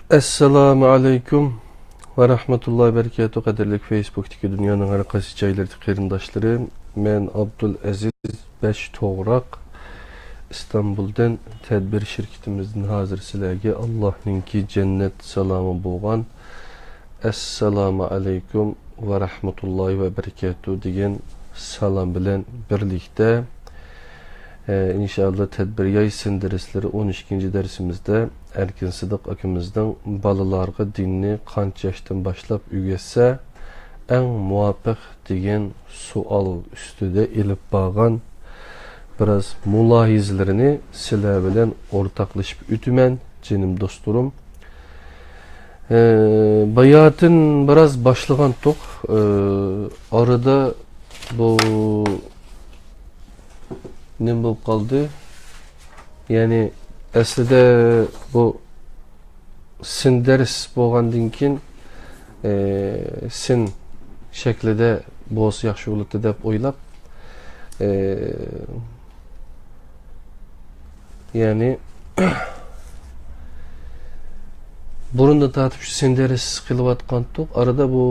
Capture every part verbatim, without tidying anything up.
ئەسسالامۇ ئەلەيكۇم ۋە رەھمەتۇللاھى ۋە بەرىكاتۇھ. قەدىرلىك فېيسبۇكتىكى دۇنيانىڭ ھەر قايسى جايلىرىدىكى قېرىنداشلىرىم، مەن ئابدۇلئەزىز بەش توغراق، ئىستانبۇلدىن، تەدبىر شىركىتىمىزدىن ھازىر سىلەرگە ئاللاھنىڭكى جەننەت سالامى بولغان ئەسسالامۇ ئەلەيكۇم ۋە رەھمەتۇللاھى ۋە بەرىكاتۇھ دېگەن سالام بىلەن بىرلىكتە، ئە، ئىنشائاللا، تەدبىر ياي سىن دەرسلىرى ئون ئىككىنچى دەرسىمىزدە ئەركىن سىدىق ئاكىمىزنىڭ بالىلارغا دىننى قانچە ياشتىن باشلاپ ئۆگەتسە ئەڭ مۇۋاپىق دېگەن سوئال ئۈستىدە ئېلىپ بارغان بىراز مۇلاھىزىلىرىنى سىلەر بىلەن ئورتاقلىشىپ ئۆتىمەن، جېنىم دوستلىرىم. ئە، باياتىن بىراز باشلىغانتۇق. ئە، ئارىدا بۇ نېمە بولۇپ قالدى؟ يەنى ئەسلىدە بۇ سىن دەرس بولغاندىن كېيىن، ئە، سىن شەكلىدە بولسا ياخشى بولاتتى دەپ ئويلاپ، ئە، يەنى بۇرۇندىن تارتىپ شۇ سىن دەرس قىلىۋاتقانتۇق. ئارىدا بۇ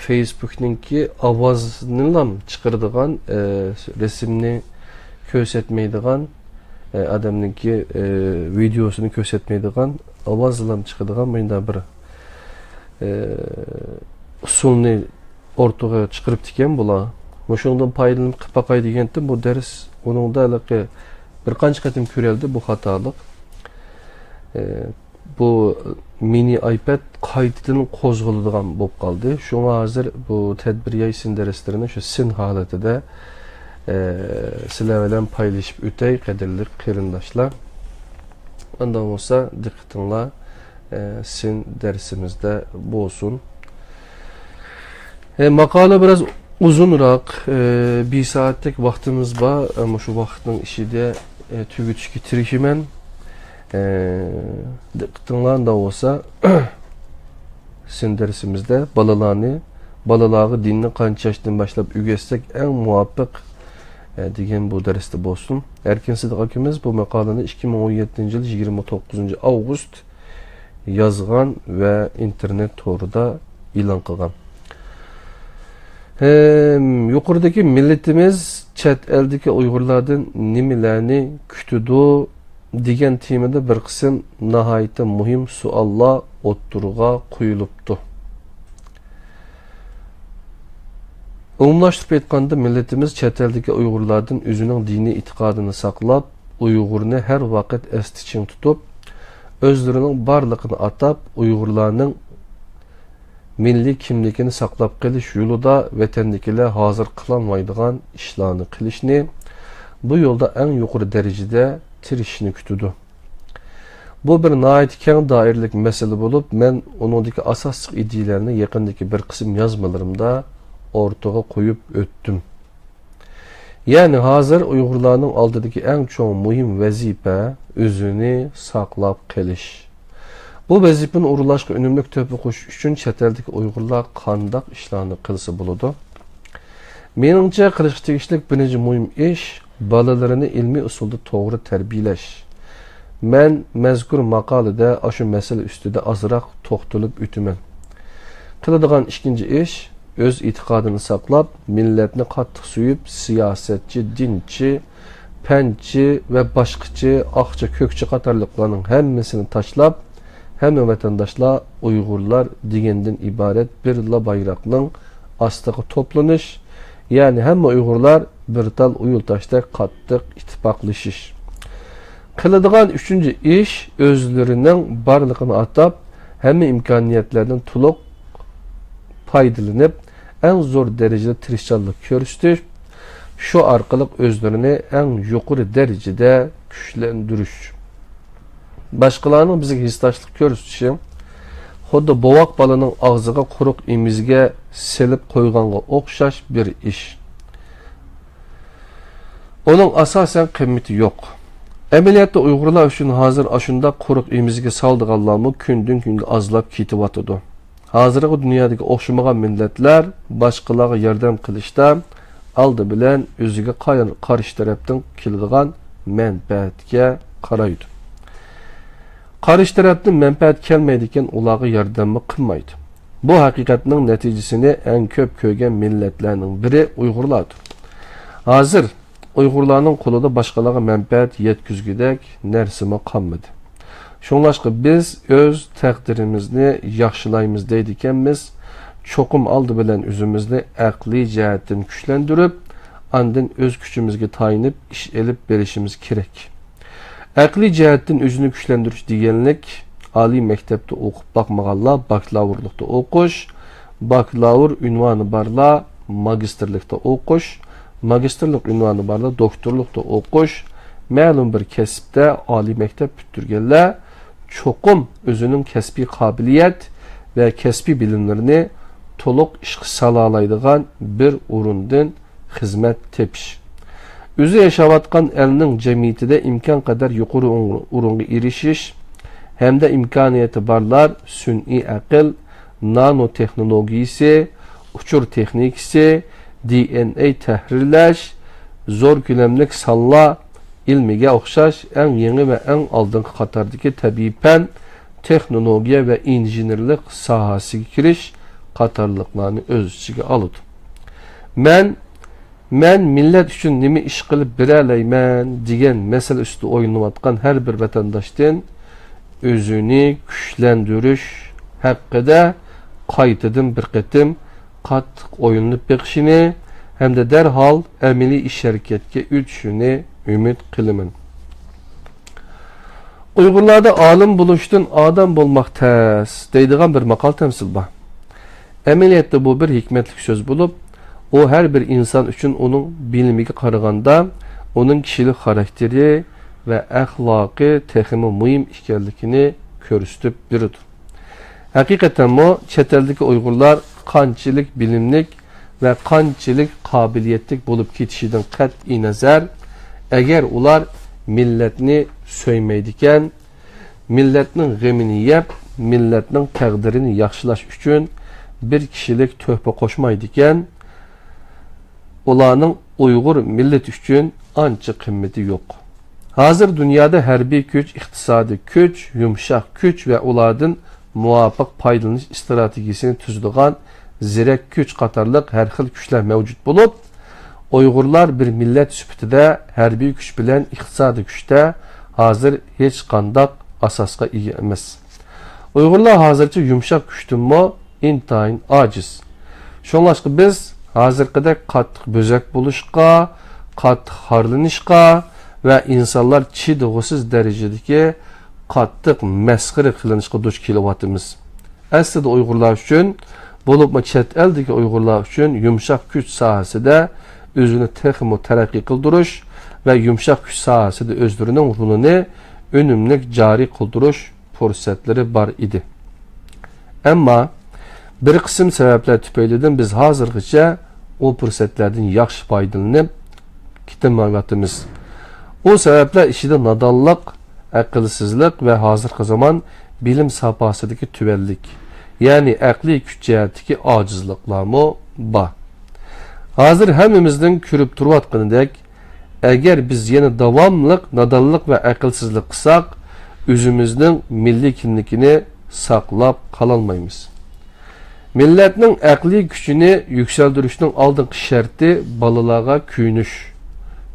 فېيسبۇكنىڭكى ئاۋازنىلام چىقىرىدىغان، ئە، رەسىمنى كۆرسەتمەيدىغان، ئە، ئادەمنىڭكى، ئە، ۋىدېئوسىنى كۆرسەتمەيدىغان ئاۋازنىلام چىقىدىغان مۇنداق بىر، ئە، ئۇسۇلنى ئورتىغا چىقىرىپتىكەن بۇلار. مۇشۇنىڭدىن پايدىلىنىپ قىلىپ باقاي دېگەنتىم، بۇ دەرس ئۇنىڭدا ھېلىقى بىر قانچە قېتىم كۆرۈلدى بۇ خاتالىق. ئە، بۇ مىنى ئايپەد قايتىدىن قوزغىلىدىغان بولۇپ قالدى. شۇڭا ھازىر بۇ تەدبىر ياي سىن دەرسلىرىنى شۇ سىن ھالىتىدە، ئە، سىلەر بىلەن پايلىشىپ ئۆتەي، قەدىرلىك قېرىنداشلار. ئانداق بولسا دىققىتىڭلار، ئە، سىن دەرسىمىزدە بولسۇن. ئە، ماقالە بىراز ئۇزۇنراق، ئە، بىر سائەتلىك ۋاقتىمىز بار. ئە، مۇشۇ ۋاقىتنىڭ ئىچىدە، ئە، تۈگىتىشكە تىرىشىمەن. ئە، دىققىتىڭلار ئانداق بولسا، سىن دەرسىمىزدە بالىلارنى، بالىلارغا دىننى قانچە ياشتىن باشلاپ ئۆگەتسەك ئەڭ مۇۋاپىق، ئە، دېگەن بۇ دەرستە بولسۇن. ئەركىن سىدىق ئاكىمىز بۇ ماقالىنى ئىككى مىڭ ئون يەتتىنچى يىل يىگىرمە توققۇزىنچى ئاۋغۇست يازغان ۋە ئىنتېرنېت تورىدا ئېلان قىلغان. ھەم يۇقىرىدىكى مىللىتىمىز چەت ئەلدىكى ئۇيغۇرلاردىن نېمىلەرنى كۈتىدۇ دېگەن تېمىدا بىر قىسىم ناھايىتى مۇھىم سوئاللار ئوتتۇرىغا قويۇلۇپتۇ. ئومۇملاشتۇرۇپ ئېيتقاندا، مىللىتىمىز چەت ئەلدىكى ئۇيغۇرلاردىن ئۆزىنىڭ دىنىي ئېتىقادىنى ساقلاپ، ئۇيغۇرنى ھەر ۋاقىت ئەستە چىڭ تۇتۇپ، ئۆزلىرىنىڭ بارلىقىنى ئاتاپ، ئۇيغۇرلارنىڭ مىللىي كىملىكىنى ساقلاپ قېلىش يولىدا ۋەتەندىكىلەر ھازىر قىلالمايدىغان ئىشلارنى قىلىشنى، بۇ يولدا ئەڭ يۇقىرى دەرىجىدە تىرىشىشنى كۈتىدۇ. بۇ بىر ناھايىتى كەڭ دائىرىلىك مەسىلە بولۇپ، مەن ئۇنىڭدىكى ئاساسلىق ئىدىيىلەرنى يېقىندىكى بىر قىسىم يازمىلىرىمدا ئورتىغا قويۇپ ئۆتتۈم. يەنى ھازىر ئۇيغۇرلارنىڭ ئالدىدىكى ئەڭ چوڭ مۇھىم ۋەزىپە ئۆزىنى ساقلاپ قېلىش. بۇ ۋەزىپىنى ئورۇنلاشقا ئۈنۈملۈك تۆھپە قوشۇش ئۈچۈن چەت ئەلدىكى ئۇيغۇرلار قانداق ئىشلارنى قىلسا بولىدۇ؟ مېنىڭچە، قىلىشقا تېگىشلىك بىرىنچى مۇھىم ئىش، بالىلىرىنى ئىلمىي ئۇسۇلدا توغرا تەربىيەلەش. مەن مەزكۇر ماقالىدە ئاشۇ مەسىلە ئۈستىدە ئازراق توختىلىپ ئۆتىمەن. قىلىدىغان ئىككىنچى ئىش، ئۆز ئېتىقادىنى ساقلاپ، مىللەتنى قاتتىق سۆيۈپ، سىياسەتچى، دىنچى، پەنچى ۋە باشقىچى، ئاقچى، كۆكچى قاتارلىقلارنىڭ ھەممىسىنى تاشلاپ، ھەممە ۋەتەنداشلار ئۇيغۇرلار دېگەندىن ئىبارەت بىرلا بايراقنىڭ ئاستىغا توپلىنىش، يەنى ھەممە ئۇيغۇرلار بىر تال ئۇيۇل تاشتەك قاتتىق ئىتتىپاقلىشىش. قىلىدىغان ئۈچىنچى ئىش، ئۆزلىرىنىڭ بارلىقىنى ئاتاپ، ھەممە ئىمكانىيەتلەردىن تولۇق پايدىلىنىپ، ئەڭ زور دەرىجىدە تىرىشچانلىق كۆرسىتىش، شۇ ئارقىلىق ئۆزلىرىنى ئەڭ يۇقىرى دەرىجىدە كۈچلەندۈرۈش. باشقىلارنىڭ بىزگە ھېسداشلىق كۆرسىتىشى خۇددى بوۋاق بالىنىڭ ئاغزىغا قۇرۇق ئېمىزگە سېلىپ قويغانغا ئوخشاش بىر ئىش. ئۇنىڭ ئاساسەن قىممىتى يوق. ئەمەلىيەتتە ئۇيغۇرلار ئۈچۈن ھازىر ئاشۇنداق قۇرۇق ئېمىزگە سالىدىغانلارمۇ كۈندىن-كۈنگە ئازلاپ كېتىۋاتىدۇ. ھازىرقى دۇنيادىكى ئوخشىمىغان مىللەتلەر باشقىلارغا ياردەم قىلىشتا ئالدى بىلەن ئۆزىگە قار-، قارشى تەرەپتىن كېلىدىغان مەنپەئەتكە قارايدۇ. قارشى تەرەپتىن مەنپەئەت كەلمەيدىكەن، ئۇلارغا ياردەممۇ قىلمايدۇ. بۇ ھەقىقەتنىڭ نەتىجىسىنى ئەڭ كۆپ كۆرگەن مىللەتلەرنىڭ بىرى ئۇيغۇرلاردۇر. ھازىر ئۇيغۇرلارنىڭ قولىدا باشقىلارغا مەنپەئەت يەتكۈزگۈدەك نەرسىمۇ قالمىدى. شۇڭلاشقا بىز ئۆز تەقدىرىمىزنى ياخشىلايمىز دەيدىكەنمىز، چوقۇم ئالدى بىلەن ئۆزىمىزنى ئەقلىي جەھەتتىن كۈچلەندۈرۈپ، ئاندىن ئۆز كۈچىمىزگە تايىنىپ ئىش ئېلىپ بېرىشىمىز كېرەك. ئەقلىي جەھەتتىن ئۆزىنى كۈچلەندۈرۈش دېگەنلىك، ئالىي مەكتەپتە ئوقۇپ باقمىغانلار باكلاۋۇرلۇقتا ئوقۇش، باكلاۋۇر ئۇنۋانى بارلار ماگىستىرلىكتا ئوقۇش، ماگىستىرلىق ئۇنۋانى بارلار دوكتورلۇقتا ئوقۇش، مەلۇم بىر كەسىپتە ئالىي مەكتەپ پۈتتۈرگەنلەر چوقۇم ئۆزىنىڭ كەسپىي قابىلىيەت ۋە كەسپىي بىلىملىرىنى تولۇق ئىشقا سالالايدىغان بىر ئورۇندىن خىزمەت تېپىش. ئۆزى ياشاۋاتقان ئەلنىڭ جەمئىيىتىدە ئىمكان قەدەر يۇقىرى ئورۇنغا ئېرىشىش ھەمدە ئىمكانىيىتى بارلار سۈنئىي ئەقىل، نانو تېخنولوگىيىسى، ئۇچۇر تېخنىكىسى، دى ئېن ئەي تەھرىرلەش، زور كۆلەملىك سانلار ئىلمىگە ئوخشاش ئەڭ يېڭى ۋە ئەڭ ئالدىنقى قاتاردىكى تەبىئىي پەن، تېخنولوگىيە ۋە ئىنژېنېرلىق ساھەسىگە كىرىش قاتارلىقلارنى ئۆز ئىچىگە ئالىدۇ. مەن، مەن مىللەت ئۈچۈن نېمە ئىش قىلىپ بېرەلەيمەن دېگەن مەسىلە ئۈستىدە ئويلىنىۋاتقان ھەر بىر ۋەتەنداشتىن ئۆزىنى كۈچلەندۈرۈش ھەققىدە قايتىدىن بىر قېتىم قاتتىق ئويلىنىپ بېقىشىنى ھەمدە دەرھال ئەمەلىي ئىش ھەرىكەتكە ئۆتۈشىنى ئۈمىد قىلىمەن. ئۇيغۇرلاردا «ئالىم بولۇشتىن ئادەم بولماق تەس» دەيدىغان بىر ماقال تەمسىل بار. ئەمەلىيەتتە بۇ بىر ھېكمەتلىك سۆز بولۇپ، ئۇ ھەر بىر ئىنسان ئۈچۈن ئۇنىڭ بىلىمىگە قارىغاندا ئۇنىڭ كىشىلىك خاراكتېرى ۋە ئەخلاقى تېخىمۇ مۇھىم ئىكەنلىكىنى كۆرسىتىپ بېرىدۇ. ھەقىقەتەنمۇ چەت ئەلدىكى ئۇيغۇرلار قانچىلىك بىلىملىك ۋە قانچىلىك قابىلىيەتلىك بولۇپ كېتىشىدىن قەتئىينەزەر، ئەگەر ئۇلار مىللەتنى سۆيمەيدىكەن، مىللەتنىڭ غېمىنى يەپ، مىللەتنىڭ تەقدىرىنى ياخشىلاش ئۈچۈن بىر كىشىلىك تۆھپە قوشمايدىكەن، ئۇلارنىڭ ئۇيغۇر مىللىتى ئۈچۈن ئانچە قىممىتى يوق. ھازىر دۇنيادا ھەربىي كۈچ، ئىقتىسادىي كۈچ، يۇمشاق كۈچ ۋە ئۇلاردىن مۇۋاپىق پايدىلىنىش ئىستراتېگىيىسىنى تۈزىدىغان زېرەك كۈچ قاتارلىق ھەر خىل كۈچلەر مەۋجۇت بولۇپ، ئۇيغۇرلار بىر مىللەت سۈپىتىدە ھەربىي كۈچ بىلەن ئىقتىسادىي كۈچتە ھازىر ھېچقانداق ئاساسقا ئىگە ئەمەس. ئۇيغۇرلار ھازىرچە يۇمشاق كۈچتىنمۇ ئىنتايىن ئاجىز. شۇڭلاشقا بىز ھازىرقىدەك قاتتىق بۆزەك بولۇشقا، قاتتىق خارلىنىشقا ۋە ئىنسانلار چىدىغۇسىز دەرىجىدىكى قاتتىق مەسخىرە قىلىنىشقا دۇچ كېلىۋاتىمىز. ئەسلىدە ئۇيغۇرلار ئۈچۈن، بولۇپمۇ چەت ئەلدىكى ئۇيغۇرلار ئۈچۈن يۇمشاق كۈچ ساھەسىدە ئۆزىنى تېخىمۇ تەرەققىي قىلدۇرۇش ۋە يۇمشاق كۈچ ساھەسىدە ئۆزلىرىنىڭ رولىنى ئۈنۈملۈك جارى قىلدۇرۇش پۇرسەتلىرى بار ئىدى. ئەمما بىر قىسىم سەۋەبلەر تۈپەيلىدىن بىز ھازىرغىچە ئۇ پۇرسەتلەردىن ياخشى پايدىلىنىپ كېتەلمەيۋاتىمىز. ئۇ سەۋەبلەر ئىچىدە نادانلىق، ئەقىلسىزلىق ۋە ھازىرقى زامان بىلىم ساپاسىدىكى تۆۋەنلىك، يەنى ئەقلىي كۈچ جەھەتتىكى ئاجىزلىقلارمۇ بار. ھازىر ھەممىمىزنىڭ كۆرۈپ تۇرۇۋاتقىنىدەك، ئەگەر بىز يەنە داۋاملىق نادانلىق ۋە ئەقىلسىزلىك قىلساق، ئۆزىمىزنىڭ مىللىي كىملىكىنى ساقلاپ قالالمايمىز. مىللەتنىڭ ئەقلىي كۈچىنى يۈكسەلدۈرۈشنىڭ ئالدىنقى شەرتى بالىلارغا كۆيۈنۈش،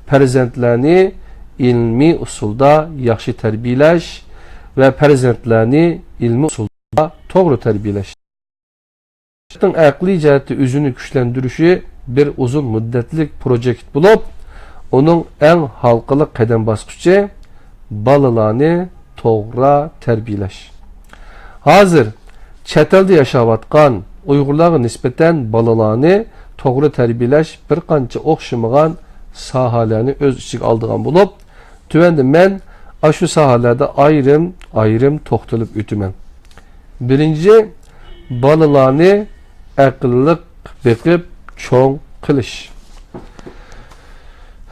پەرزەنتلەرنى ئىلمىي ئۇسۇلدا ياخشى تەربىيەلەش ۋە پەرزەنتلەرنى ئىلمىي ئۇسۇلدا توغرا تەربىيەلەش. مىللەتنىڭ ئەقلىي جەھەتتە ئۆزىنى كۈچلەندۈرۈشى بىر ئۇزۇن مۇددەتلىك پروجېكت بولۇپ، ئۇنىڭ ئەڭ ھالقىلىق قەدەم باسقۇچى بالىلارنى توغرا تەربىيەلەش. ھازىر چەت ئەلدە ياشاۋاتقان ئۇيغۇرلارغا نىسبەتەن بالىلارنى توغرا تەربىيەلەش بىر قانچە ئوخشىمىغان ساھەلەرنى ئۆز ئىچىگە ئالىدىغان بولۇپ، تۆۋەندە مەن ئاشۇ ساھەلەردە ئايرىم-ئايرىم توختىلىپ ئۆتىمەن. بىرىنچى، بالىلارنى ئەقىللىق بېقىپ چوڭ قىلىش.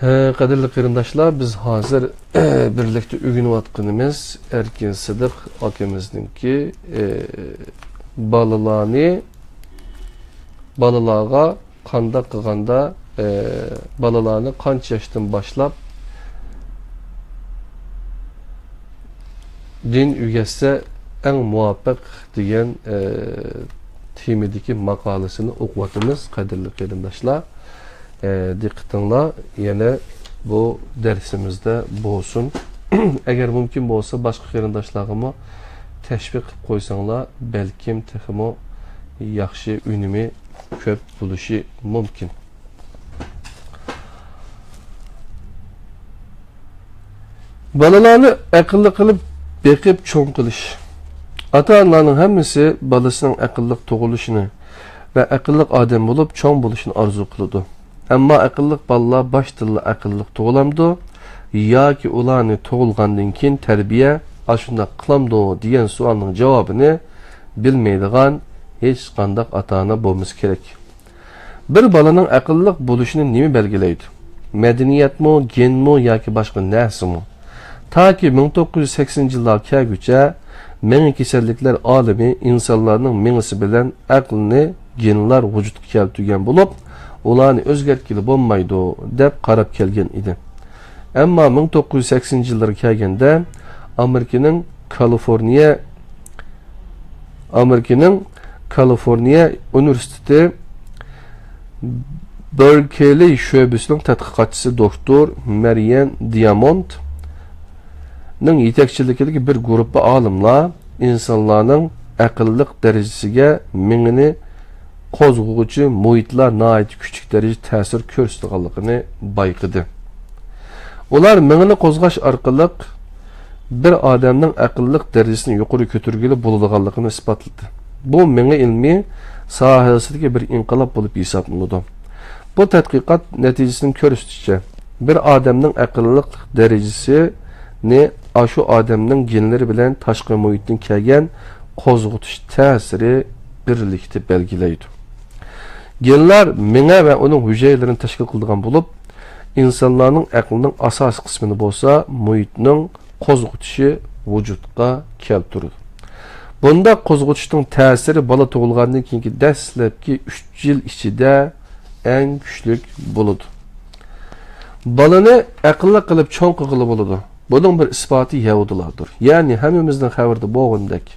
ھە، قەدىرلىك قېرىنداشلار، بىز ھازىر بىرلىكتە ئۆگىنىۋاتقىنىمىز ئەركىن سىدىق ئاكىمىزنىڭكى، ئە، بالىلارنى، بالىلارغا قانداق قىلغاندا، ئە، بالىلارنى قانچە ياشتىن باشلاپ دىن ئۆگەتسە ئەڭ مۇۋاپىق دېگەن، ئە، تېمىدىكى ماقالىسىنى ئوقۇۋاتىمىز، قەدىرلىك قېرىنداشلار. ئە، دىققىتىڭلار يەنە بۇ دەرسىمىزدە بولسۇن. ئەگەر مۇمكىن بولسا، باشقا قېرىنداشلارغىمۇ تەشۋىق قىلىپ قويساڭلار، بەلكىم تېخىمۇ ياخشى ئۈنۈمى كۆپ بولۇشى مۇمكىن. بالىلارنى ئەقىللىق قىلىپ بېقىپ چوڭ قىلىش. ئاتا-ئانىلارنىڭ ھەممىسى بالىسىنىڭ ئەقىللىق تۇغۇلۇشىنى ۋە ئەقىللىق ئادەم بولۇپ چوڭ بولۇشىنى ئارزۇ قىلىدۇ. ئەمما ئەقىللىق بالىلار باشتىنلا ئەقىللىق تۇغۇلامدۇ ياكى ئۇلارنى تۇغۇلغاندىن كېيىن تەربىيە ئاشۇنداق قىلامدۇ دېگەن سوئالنىڭ جاۋابىنى بىلمەيدىغان ھېچقانداق ئاتا-ئانا بولمىسا كېرەك. بىر بالىنىڭ ئەقىللىق بولۇشىنى نېمە بەلگىلەيدۇ؟ مەدەنىيەتمۇ، گېنمۇ ياكى باشقا نەرسىمۇ؟ تاكى مىڭ توققۇز يۈز سەكسىنىنچى يىللارغا كەلگۈچە مېڭە كېسەللىكلەر ئالىمى ئىنسانلارنىڭ مېڭىسى بىلەن ئەقلىنى گېنلار ۋۇجۇدقا كەلتۈرگەن بولۇپ، ئۇلارنى ئۆزگەرتكىلى بولمايدۇ، دەپ قاراپ كەلگەن ئىدى. ئەمما مىڭ توققۇز يۈز سەكسىنىنچى يىللارغا كەلگەندە، ئامېرىكىنىڭ كالىفورنىيە ئامېرىكىنىڭ كالىفورنىيە ئۇنىۋېرسىتېتى بېركلى شۆبىسىنىڭ تەتقىقاتچىسى دوكتور مەريەن دىياموندنىڭ يېتەكچىلىكىدىكى بىر گۇرۇپپا ئالىملار ئىنسانلارنىڭ ئەقىللىق دەرىجىسىگە مېڭىنى قوزغىغۇچى مۇھىتلار ناھايىتى كۈچلۈك دەرىجىدە تەسىر كۆرسىتىدىغانلىقىنى بايقىدى. ئۇلار مېڭىنى قوزغاش ئارقىلىق بىر ئادەمنىڭ ئەقىللىق دەرىجىسىنى يۇقىرى كۆتۈرگىلى بولىدىغانلىقىنى ئىسپاتلىدى. بۇ مېڭە ئىلمى ساھەسىدىكى بىر ئىنقىلاب بولۇپ ھېسابلىنىدۇ. بۇ تەتقىقات نەتىجىسىنىڭ كۆرسىتىشىچە، بىر ئادەمنىڭ ئەقىللىق دەرىجىسىنى ئاشۇ ئادەمنىڭ گېنلىرى بىلەن تاشقى مۇھىتتىن كەلگەن قوزغىتىش تەسىرى بىرلىكتە بەلگىلەيدۇ. گېنلار مېڭە ۋە ئۇنىڭ ھۈجەيرىلىرىنى تەشكىل قىلىدىغان بولۇپ، ئىنسانلارنىڭ ئەقلىنىڭ ئاساسىي قىسمىنى بولسا مۇھىتنىڭ قوزغىتىشى ۋۇجۇدقا كەلتۈرىدۇ. بۇنداق قوزغىتىشنىڭ تەسىرى بالا تۇغۇلغاندىن كېيىنكى دەسلەپكى ئۈچ يىل ئىچىدە ئەڭ كۈچلۈك بولىدۇ. بالىنى ئەقىللىق قىلىپ چوڭ قىلغىلى بولىدۇ. بۇنىڭ بىر ئىسپاتى يەھۇدىيلاردۇر. يەنى ھەممىمىزنىڭ خەۋىرىدە بولغىنىدەك،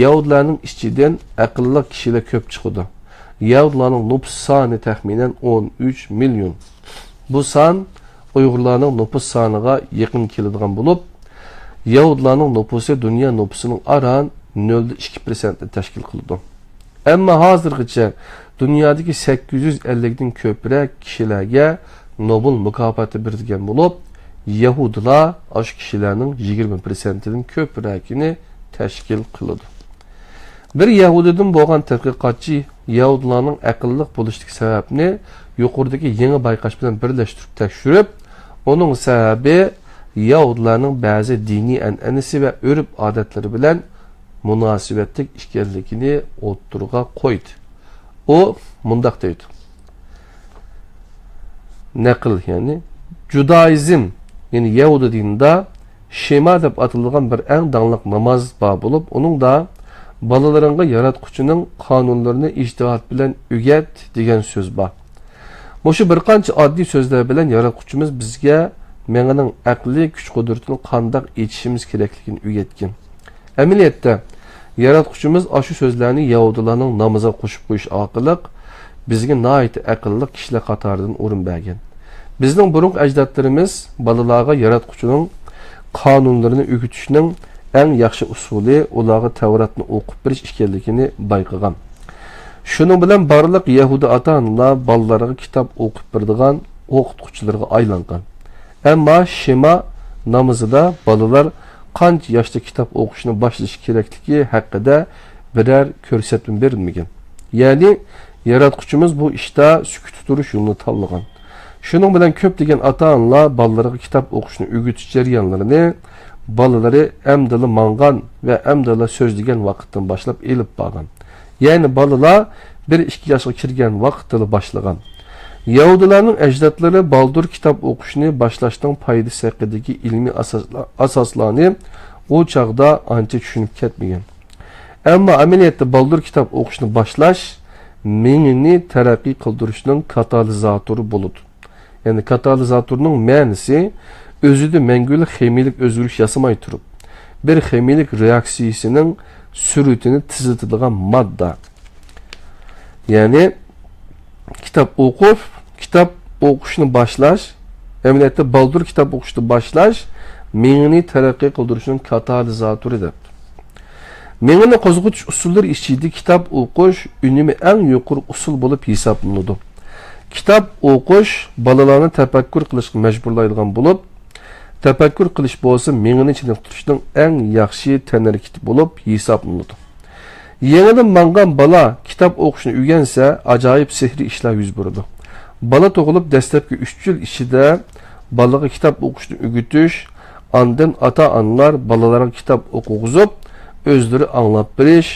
يەھۇدىيلارنىڭ ئىچىدىن ئەقىللىق كىشىلەر كۆپ چىقىدۇ. يەھۇدىيلارنىڭ نوپۇس سانى تەخمىنەن ئون ئۈچ مىليون. بۇ سان ئۇيغۇرلارنىڭ نوپۇس سانىغا يېقىن كېلىدىغان بولۇپ، يەھۇدىيلارنىڭ نوپۇسى دۇنيا نوپۇسىنىڭ ئاران نۆل دە ئىككى پىرسەنتنى تەشكىل قىلىدۇ. ئەمما ھازىرغىچە دۇنيادىكى سەككىز يۈز ئەللىكتىن كۆپرەك كىشىلەرگە نوبېل مۇكاپاتى بېرىلگەن بولۇپ، يەھۇدىيلار ئاشۇ كىشىلەرنىڭ يىگىرمە پىرسەنتىدىن كۆپرەكىنى تەشكىل قىلىدۇ. بىر يەھۇدىيدىن بولغان تەتقىقاتچى يەھۇدىيلارنىڭ ئەقىللىق بولۇشىدىكى سەۋەبنى يۇقىرىدىكى يېڭى بايقاش بىلەن بىرلەشتۈرۈپ تەكشۈرۈپ، ئۇنىڭ سەۋەبى يەھۇدىيلارنىڭ بەزى دىنىي ئەنئەنىسى ۋە ئۆرپ-ئادەتلىرى بىلەن مۇناسىۋەتلىك ئىكەنلىكىنى ئوتتۇرىغا قويدى. ئۇ مۇنداق دەيدۇ. نەقىل، يەنى جۇدائىزم، يەنى يەھۇدىي دىنىدا شېما دەپ ئاتىلىدىغان بىر ئەڭ داڭلىق ناماز بار بولۇپ، ئۇنىڭدا بالىلىرىڭغا ياراتقۇچىنىڭ قانۇنلىرىنى ئىجتىھات بىلەن ئۆگەت دېگەن سۆز بار. مۇشۇ بىر قانچە ئاددىي سۆزلەر بىلەن ياراتقۇچىمىز بىزگە مېڭىنىڭ ئەقلىي كۈچ-قۇدرىتىنى قانداق ئېچىشىمىز كېرەكلىكىنى ئۆگەتكەن. ئەمەلىيەتتە، ياراتقۇچىمىز ئاشۇ سۆزلەرنى يەھۇدىيلارنىڭ نامىزىغا قوشۇپ قويۇش ئارقىلىق بىزگە ناھايىتى ئەقىللىق كىشىلەر قاتارىدىن ئورۇن بەرگەن. بىزنىڭ بۇرۇنقى ئەجدادلىرىمىز بالىلارغا ياراتقۇچىنىڭ قانۇنلىرىنى ئۆگىتىشنىڭ ئەڭ ياخشى ئۇسۇلى ئۇلارغا تەۋراتنى ئوقۇپ بېرىش ئىكەنلىكىنى بايقىغان. شۇنىڭ بىلەن بارلىق يەھۇدىي ئاتا-ئانىلار بالىلىرىغا كىتاب ئوقۇپ بېرىدىغان ئوقۇتقۇچىلىرىغا ئايلانغان. ئەمما شېما نامىزىدا بالىلار قانچە ياشتا كىتاب ئوقۇشنى باشلىشى كېرەكلىكى ھەققىدە بىرەر كۆرسەتمە بېرىلمىگەن. يەنى، ياراتقۇچىمىز بۇ ئىشتا سۈكۈتتە تۇرۇش يولىنى تاللىغان. شۇنىڭ بىلەن كۆپلىگەن ئاتا-ئانىلار بالىلىرىغا كىتاب ئوقۇشنى ئۆگىتىش جەريانلىرىنى بالىلىرى ئەمدىلا ماڭغان ۋە ئەمدىلا سۆزلىگەن ۋاقىتتىن باشلاپ ئېلىپ بارغان. يەنى بالىلار بىر ئىككى ياشقا كىرگەن ۋاقىتتىلا باشلىغان. يەھۇدىيلارنىڭ ئەجدادلىرى بالدۇر كىتاب ئوقۇشنى باشلاشنىڭ پايدىسى ھەققىدىكى ئىلمىي ئاساسلا-، ئاساسلارنى ئۇ چاغدا ئانچە چۈشىنىپ كەتمىگەن. ئەمما ئەمەلىيەتتە بالدۇر كىتاب ئوقۇشنى باشلاش مېڭىنى تەرەققىي قىلدۇرۇشنىڭ كاتالىزاتورى بولىدۇ. يەنى كاتالىزاتورنىڭ مەنىسى ئۆزىدە مەڭگۈلۈك خىمىيىلىك ئۆزگىرىش ياسىماي تۇرۇپ، بىر خىمىيىلىك رېئاكسىيىسىنىڭ سۈرئىتىنى تېزلىتىدىغان ماددا. يەنى كىتاب ئوقۇپ، كىتاب ئوقۇشنى باشلاش، ئەمەلىيەتتە بالدۇر كىتاب ئوقۇشنى باشلاش مېڭىنى تەرەققىي قىلدۇرۇشنىڭ كاتالىزاتورى دەپتۇ. مېڭىنى قوزغىتىش ئۇسۇللىرى ئىچىدە كىتاب ئوقۇش ئۈنۈمى ئەڭ يۇقىرى ئۇسۇل بولۇپ ھېسابلىنىدۇ. كىتاب ئوقۇش بالىلارنى تەپەككۇر قىلىشقا مەجبۇرلايدىغان بولۇپ، تەپەككۇر قىلىش بولسا مېڭىنى چېنىقتۇرۇشنىڭ ئەڭ ياخشى تەنھەرىكىتى بولۇپ ھېسابلىنىدۇ. يېڭىدىن ماڭغان بالا كىتاب ئوقۇشنى ئۆگەنسە، ئاجايىپ سېھرىي ئىشلار يۈز بېرىدۇ. بالا تۇغۇلۇپ دەسلەپكى ئۈچ يىل ئىچىدە بالىغا كىتاب ئوقۇشنى ئۆگىتىش، ئاندىن ئاتا-ئانىلار بالىلارغا كىتاب ئوقۇغۇزۇپ، ئۆزلىرى ئاڭلاپ بېرىش.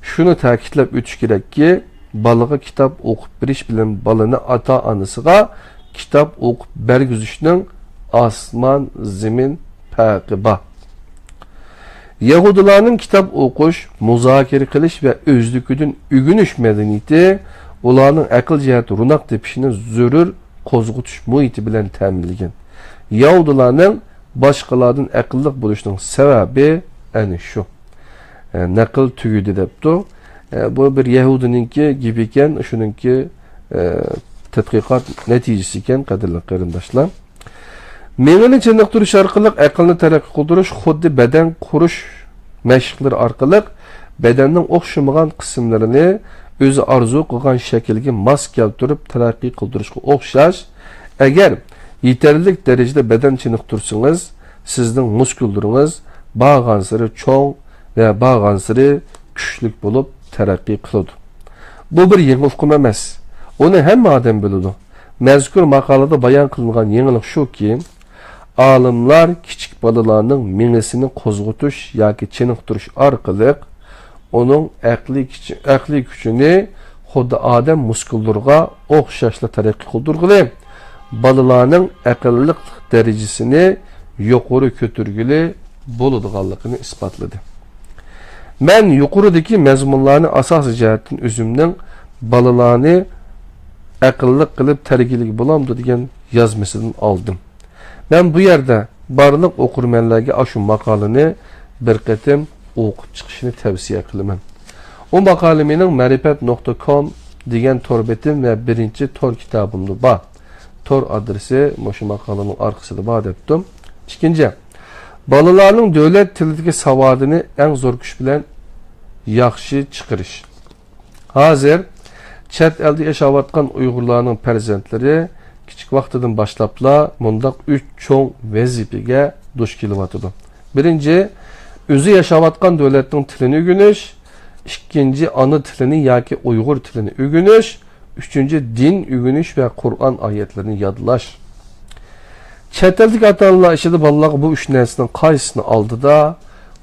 شۇنى تەكىتلەپ ئۆتۈش كېرەككى، بالىغا كىتاب ئوقۇپ بېرىش بىلەن بالىنى ئاتا-ئانىسىغا كىتاب ئوقۇپ بەرگۈزۈشنىڭ ئاسمان-زېمىن پەرقى بار. يەھۇدىيلارنىڭ كىتاب ئوقۇش، مۇزاكىرە قىلىش ۋە ئۆزلۈكىدىن ئۆگىنىش مەدەنىيىتى ئۇلارنىڭ ئەقىل جەھەتتە روناق تېپىشىنى زۆرۈر قوزغىتىش مۇھىتى بىلەن تەمىنلىگەن. يەھۇدىيلارنىڭ باشقىلاردىن ئەقىللىق بولۇشىنىڭ سەۋەبى ئەنە شۇ. ئە، نەقىل تۈگىدى دەپتۇ. ئە، بۇ بىر يەھۇدىينىڭكى گېپى ئىكەن، شۇنىڭكى، ئە، تەتقىقات نەتىجىسى ئىكەن، قەدىرلىك قېرىنداشلار. مېڭىنى چېنىقتۇرۇش ئارقىلىق ئەقىلنى تەرەققىي قىلدۇرۇش خۇددى بەدەن قۇرۇش مەشىقلىرى ئارقىلىق بەدەننىڭ ئوخشىمىغان قىسىملىرىنى ئۆزى ئارزۇ قىلغان شەكىلگە ماس كەلتۈرۈپ تەرەققىي قىلدۇرۇشقا ئوخشاش. ئەگەر يېتەرلىك دەرىجىدە بەدەن چېنىقتۇرسىڭىز، سىزنىڭ مۇسكۇللىرىڭىز بارغانسېرى چوڭ ۋە بارغانسېرى كۈچلۈك بولۇپ تەرەققىي قىلىدۇ. بۇ بىر يېڭى ئۇقۇم ئەمەس. ئۇنى ھەممە ئادەم بىلىدۇ. مەزكۇر ماقالىدە بايان قىلىنغان يېڭىلىق شۇكى، ئالىملار كىچىك بالىلارنىڭ مېڭىسىنى قوزغىتىش ياكى چېنىقتۇرۇش ئارقىلىق ئۇنىڭ ئەقلىي كۈچى، ئەقلىي كۈچىنى خۇددى ئادەم مۇسكۇللىرىغا ئوخشاشلا تەرەققىي قىلدۇرغىلى، بالىلارنىڭ ئەقىللىق دەرىجىسىنى يۇقىرى كۆتۈرگىلى بولىدىغانلىقىنى ئىسپاتلىدى. مەن يۇقىرىدىكى مەزمۇنلارنى ئاساسىي جەھەتتىن ئۆزۈمنىڭ بالىلارنى ئەقىللىق قىلىپ تەربىيەلىگىلى بولامدۇ دېگەن يازمىسىدىن ئالدىم. مەن بۇ يەردە بارلىق ئوقۇرمەنلەرگە ئاشۇ ماقالىنى بىر قېتىم ئوقۇپ چىقىشىنى تەۋسىيە قىلىمەن. ئۇ ماقالە مېنىڭ مەرىپەت نۇقتا كوم دېگەن تور بېتىم ۋە بىرىنچى تور كىتابىمدا بار. تور ئادرېسى مۇشۇ ماقالىنىڭ ئارقىسىدا بار دەپتۇ. ئىككىنچى، بالىلارنىڭ دۆلەت تىلىدىكى ساۋادىنى ئەڭ زور كۈچ بىلەن ياخشى چىقىرىش. ھازىر چەت ئەلدە ياشاۋاتقان ئۇيغۇرلارنىڭ پەرزەنتلىرى كىچىك ۋاقتىدىن باشلاپلا مۇنداق ئۈچ چوڭ ۋەزىپىگە دۇچ كېلىۋاتىدۇ. بىرىنچى، ئۆزى ياشاۋاتقان دۆلەتنىڭ تىلىنى ئۆگىنىش، ئىككىنچى، ئانا تىلىنى ياكى ئۇيغۇر تىلىنى ئۆگىنىش، ئۈچىنچى، دىن ئۆگىنىش ۋە قۇرئان ئايەتلىرىنى يادلاش. چەت ئەلدىكى ئاتا-ئانىلار ئىچىدە بالىلارغا بۇ ئۈچ نەرسىنىڭ قايسىسىنى ئالدىدا،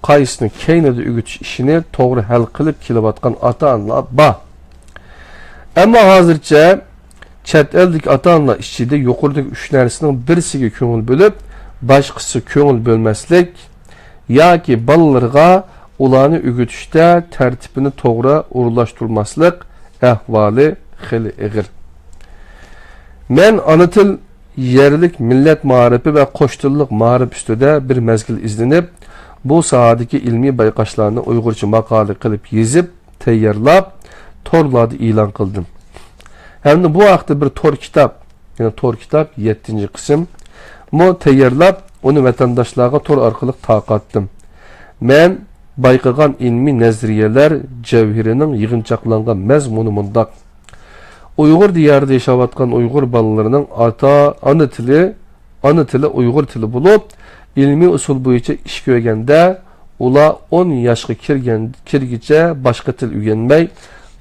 قايسىسىنى كەينىدە ئۆگىتىش ئىشىنى توغرا ھەل قىلىپ كېلىۋاتقان ئاتا-ئانىلار بار. ئەمما ھازىرچە چەت ئەلدىكى ئاتا-ئانىلار ئىچىدە يۇقىرىدىكى ئۈچ نەرسىنىڭ بىرسىگە كۆڭۈل بۆلۈپ، باشقىسىغا كۆڭۈل بۆلمەسلىك ياكى بالىلىرىغا ئۇلارنى ئۆگىتىشتە تەرتىپىنى توغرا ئورۇنلاشتۇرماسلىق ئەھۋالى خېلى ئېغىر. مەن ئانا تىل، يەرلىك مىللەت مائارىپى ۋە قوش تىللىق مائارىپ ئۈستىدە بىر مەزگىل ئىزدىنىپ، بۇ ساھەدىكى ئىلمىي بايقاشلارنى ئۇيغۇرچە ماقالە قىلىپ يېزىپ، تەييارلاپ، تورلاردا ئېلان قىلدىم. ھەمدە بۇ ھەقتە بىر تور كىتاب، يەنى تور كىتاب، يەتتىنچى قىسىم، مۇ تەييارلاپ، ئۇنى ۋەتەنداشلارغا تور ئارقىلىق تارقاتتىم. مەن بايقىغان ئىلمىي نەزەرىيەلەر جەۋھىرىنىڭ يىغىنچاقلانغان مەزمۇنى مۇنداق. ئۇيغۇر دىيارىدا ياشاۋاتقان ئۇيغۇر بالىلىرىنىڭ ئاتا، ئانا تىلى، ئانا تىلى ئۇيغۇر تىلى بولۇپ، ئىلمىي ئۇسۇل بويىچە ئىش كۆرگەندە، ئۇلار ئون ياشقا كىرگەن، كىرگىچە باشقا تىل ئۆگەنمەي،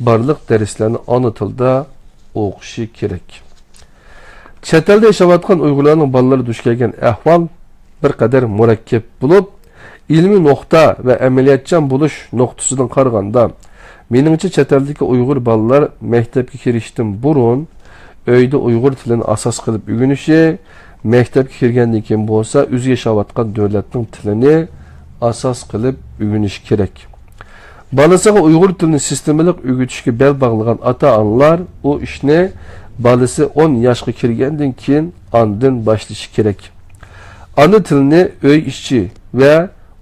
بارلىق دەرسلەرنى ئانا تىلدا ئوقۇشى كېرەك. چەت ئەلدە ياشاۋاتقان ئۇيغۇرلارنىڭ بالىلىرى دۇچ كەلگەن ئەھۋال بىر قەدەر مۇرەككەپ بولۇپ، ئىلمىي نۇقتا ۋە ئەمەلىيەتچان بولۇش نۇقتىسىدىن قارىغاندا، مېنىڭچە چەت ئەلدىكى ئۇيغۇر بالىلار مەكتەپكە كىرىشتىن بۇرۇن ئۆيدە ئۇيغۇر تىلىنى ئاساس قىلىپ ئۆگىنىشى، مەكتەپكە كىرگەندىن كېيىن بولسا ئۆزى ياشاۋاتقان دۆلەتنىڭ تىلىنى ئاساس قىلىپ ئۆگىنىشى كېرەك. بالىسىغا ئۇيغۇر تىلىنى سىستېمىلىق ئۆگىتىشكە بەل باغلىغان ئاتا-ئانىلار ئۇ ئىشنى بالىسى ئون ياشقا كىرگەندىن كېيىن ئاندىن باشلىشى كېرەك. ئانا تىلنى ئۆي ئىچى ۋە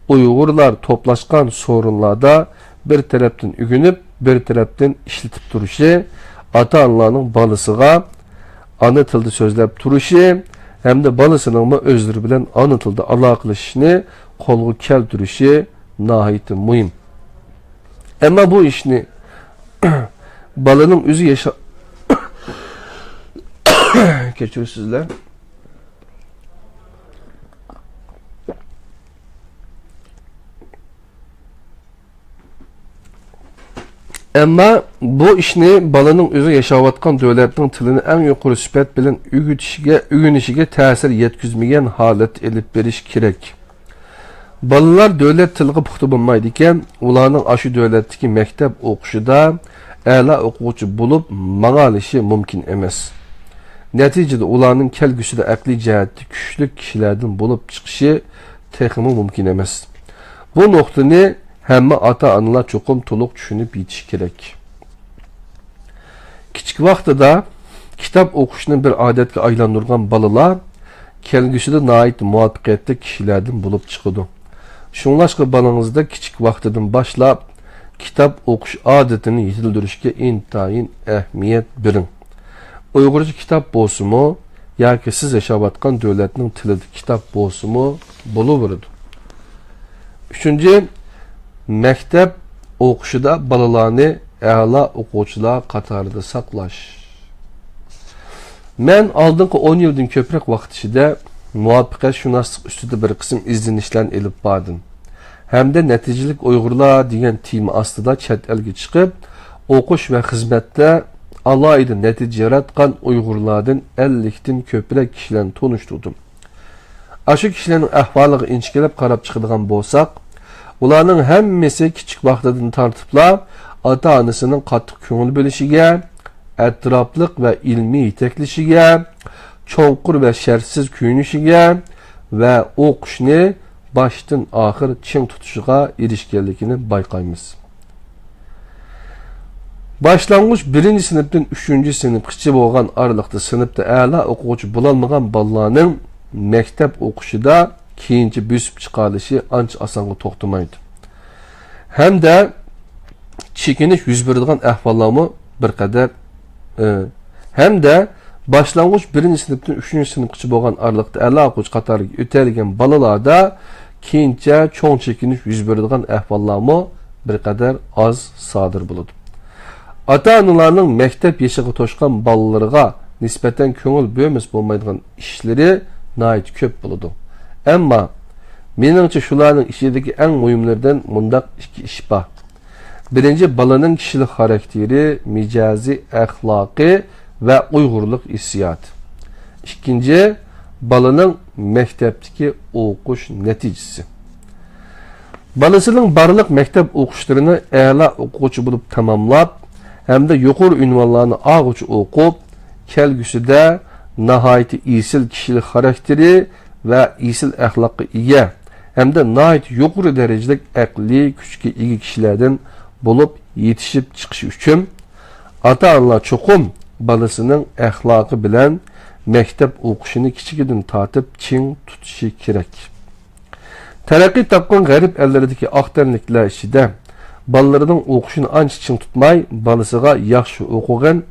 ئۇيغۇرلار توپلاشقان سورۇنلاردا بىر تەرەپتىن ئۆگىنىپ، بىر تەرەپتىن ئىشلىتىپ تۇرۇشى، ئاتا-ئانىلارنىڭ بالىسىغا ئانا تىلدا سۆزلەپ تۇرۇشى ھەمدە بالىسىنىڭمۇ ئۆزلىرى بىلەن ئانا تىلدا ئالاقىلىشىشىنى قولغا كەلتۈرۈشى ناھايىتى مۇھىم. ئەمما بۇ ئىشنى بالىنىڭ ئۆزى ياشا-، كەچۈرۈشسىزلەر. ئەمما بۇ ئىشنى بالىنىڭ ئۆزى ياشاۋاتقان دۆلەتنىڭ تىلىنى ئەڭ يۇقىرى سۈپەت بىلەن ئۆگىتىشىگە، ئۆگىنىشىگە تەسىر يەتكۈزمىگەن ھالەتتە ئېلىپ بېرىش كېرەك. بالىلار دۆلەت تىلىغا پۇختا بولمايدىكەن، ئۇلارنىڭ ئاشۇ دۆلەتتىكى مەكتەپ ئوقۇشىدا ئەلا ئوقۇغۇچى بولۇپ ماڭالىشى مۇمكىن ئەمەس. نەتىجىدە ئۇلارنىڭ كەلگۈسىدە ئەقلىي جەھەتتە كۈچلۈك كىشىلەردىن بولۇپ چىقىشى تېخىمۇ مۇمكىن ئەمەس. بۇ نۇقتىنى ھەممە ئاتا-ئانىلار چوقۇم تولۇق چۈشىنىپ يېتىشى كېرەك. كىچىك ۋاقتىدا كىتاب ئوقۇشنى بىر ئادەتكە ئايلاندۇرغان بالىلار كەلگۈسىدە ناھايىتى مۇۋەپپەقىيەتلىك كىشىلەردىن بولۇپ چىقىدۇ. شۇڭلاشقا بالىڭىزدا كىچىك ۋاقتىدىن باشلاپ كىتاب ئوقۇش ئادىتىنى يېتىلدۈرۈشكە ئىنتايىن ئەھمىيەت بېرىڭ. ئۇيغۇرچە كىتاب بولسىمۇ ياكى سىز ياشاۋاتقان دۆلەتنىڭ تىلىدا كىتاب بولسىمۇ بولۇۋېرىدۇ. ئۈچىنچى، مەكتەپ ئوقۇشىدا بالىلارنى ئەلا ئوقۇغۇچىلار قاتارىدا ساقلاش. مەن ئالدىنقى ئون يىلدىن كۆپرەك ۋاقىت ئىچىدە مۇۋەپپەقىيەتشۇناسلىق ئۈستىدە بىر قىسىم ئىزدىنىشلەرنى ئېلىپ باردىم ھەمدە نەتىجىلىك ئۇيغۇرلار دېگەن تېما ئاستىدا چەت ئەلگە چىقىپ، ئوقۇش ۋە خىزمەتتە ئالاھىدە نەتىجە ياراتقان ئۇيغۇرلاردىن ئەللىكتىن كۆپرەك كىشىلەرنى تونۇشتۇردۇم. ئاشۇ كىشىلەرنىڭ ئەھۋالىغا ئىنچىكىلەپ قاراپ چىقىدىغان بولساق، ئۇلارنىڭ ھەممىسى كىچىك ۋاقتىدىن تارتىپلا ئاتا-ئانىسىنىڭ قاتتىق كۆڭۈل بۆلۈشىگە، ئەتراپلىق ۋە ئىلمىي يېتەكلىشىگە، چوڭقۇر ۋە شەرتسىز كۆيۈنۈشىگە ۋە ئوقۇشنى باشتىن ئاخىر چىڭ تۇتۇشىغا ئېرىشكەنلىكىنى بايقايمىز. باشلانغۇچ بىرىنچى سىنىپتىن ئۈچىنچى سىنىپقىچە بولغان ئارىلىقتا سىنىپتا ئەلا ئوقۇغۇچى بولالمىغان بالىلارنىڭ مەكتەپ ئوقۇشىدا كېيىنچە بۆسۈپ چىقالىشى ئانچە ئاسانغا توختىمايدۇ. ھەمدە چېكىنىش يۈز بېرىدىغان ئەھۋاللارمۇ بىر قەدەر، ئى، ھەمدە باشلانغۇچ بىرىنچى سىنىپتىن ئۈچىنچى سىنىپقىچە بولغان ئارىلىقتا ئەلا ئوقۇغۇچى قاتارىغا ئۆتەلىگەن بالىلاردا كېيىنچە چوڭ چېكىنىش يۈز بېرىدىغان ئەھۋاللارمۇ بىر قەدەر ئاز سادىر بولىدۇ. ئاتا-ئانىلارنىڭ مەكتەپ يېشىغا توشقان بالىلىرىغا نىسبەتەن كۆڭۈل بۆلمىسە بولمايدىغان ئىشلىرى ناھايىتى كۆپ بولىدۇ. ئەمما مېنىڭچە شۇلارنىڭ ئىچىدىكى ئەڭ مۇھىملىرىدىن مۇنداق ئىككى ئىش بار. بىرىنچى، بالىنىڭ كىشىلىك خاراكتېرى، مىجەزى، ئەخلاقى ۋە ئۇيغۇرلۇق ھېسسىياتى. ئىككىنچى، بالىنىڭ مەكتەپتىكى ئوقۇش نەتىجىسى. بالىسىنىڭ بارلىق مەكتەپ ئوقۇشلىرىنى ئەلا ئوقۇغۇچى بولۇپ تاماملاپ ھەمدە يۇقىرى ئۇنۋانلارنى ئالغۇچە ئوقۇپ، كەلگۈسىدە ناھايىتى ئېسىل كىشىلىك خاراكتېرى ۋە ئېسىل ئەخلاققا ئىگە ھەمدە ناھايىتى يۇقىرى دەرىجىلىك ئەقلىي كۈچكە ئىگە كىشىلەردىن بولۇپ يېتىشىپ چىقىشى ئۈچۈن، ئاتا-ئانىلار چوقۇم بالىسىنىڭ ئەخلاقى بىلەن مەكتەپ ئوقۇشىنى كىچىكىدىن تارتىپ چىڭ تۇتۇشى كېرەك. تەرەققىي تاپقان غەرب ئەللىرىدىكى ئاق تەنلىكلەر ئىچىدە بالىلىرىنىڭ ئوقۇشىنى ئانچە چىڭ تۇتماي، بالىسىغا «ياخشى ئوقۇغىن»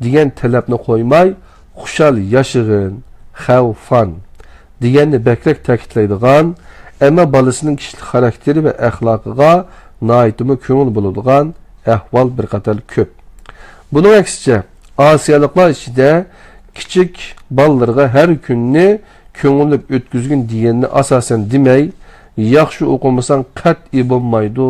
دېگەن تەلەپنى قويماي، «خۇشال ياشىغىن»، «خەۋفان» دېگەننى بەكرەك تەكىتلەيدىغان، ئەمما بالىسىنىڭ كىشىلىك خاراكتېرى ۋە ئەخلاقىغا ناھايىتىمۇ كۆڭۈل بۆلىدىغان ئەھۋال بىر قەدەر كۆپ. بۇنىڭ ئەكسىچە، ئاسىيالىقلار ئىچىدە كىچىك بالىلىرىغا ھەر كۈننى كۆڭۈللۈك ئۆتكۈزگىن دېگەننى ئاساسەن دېمەي، «ياخشى ئوقۇمىساڭ قەتئىي بولمايدۇ»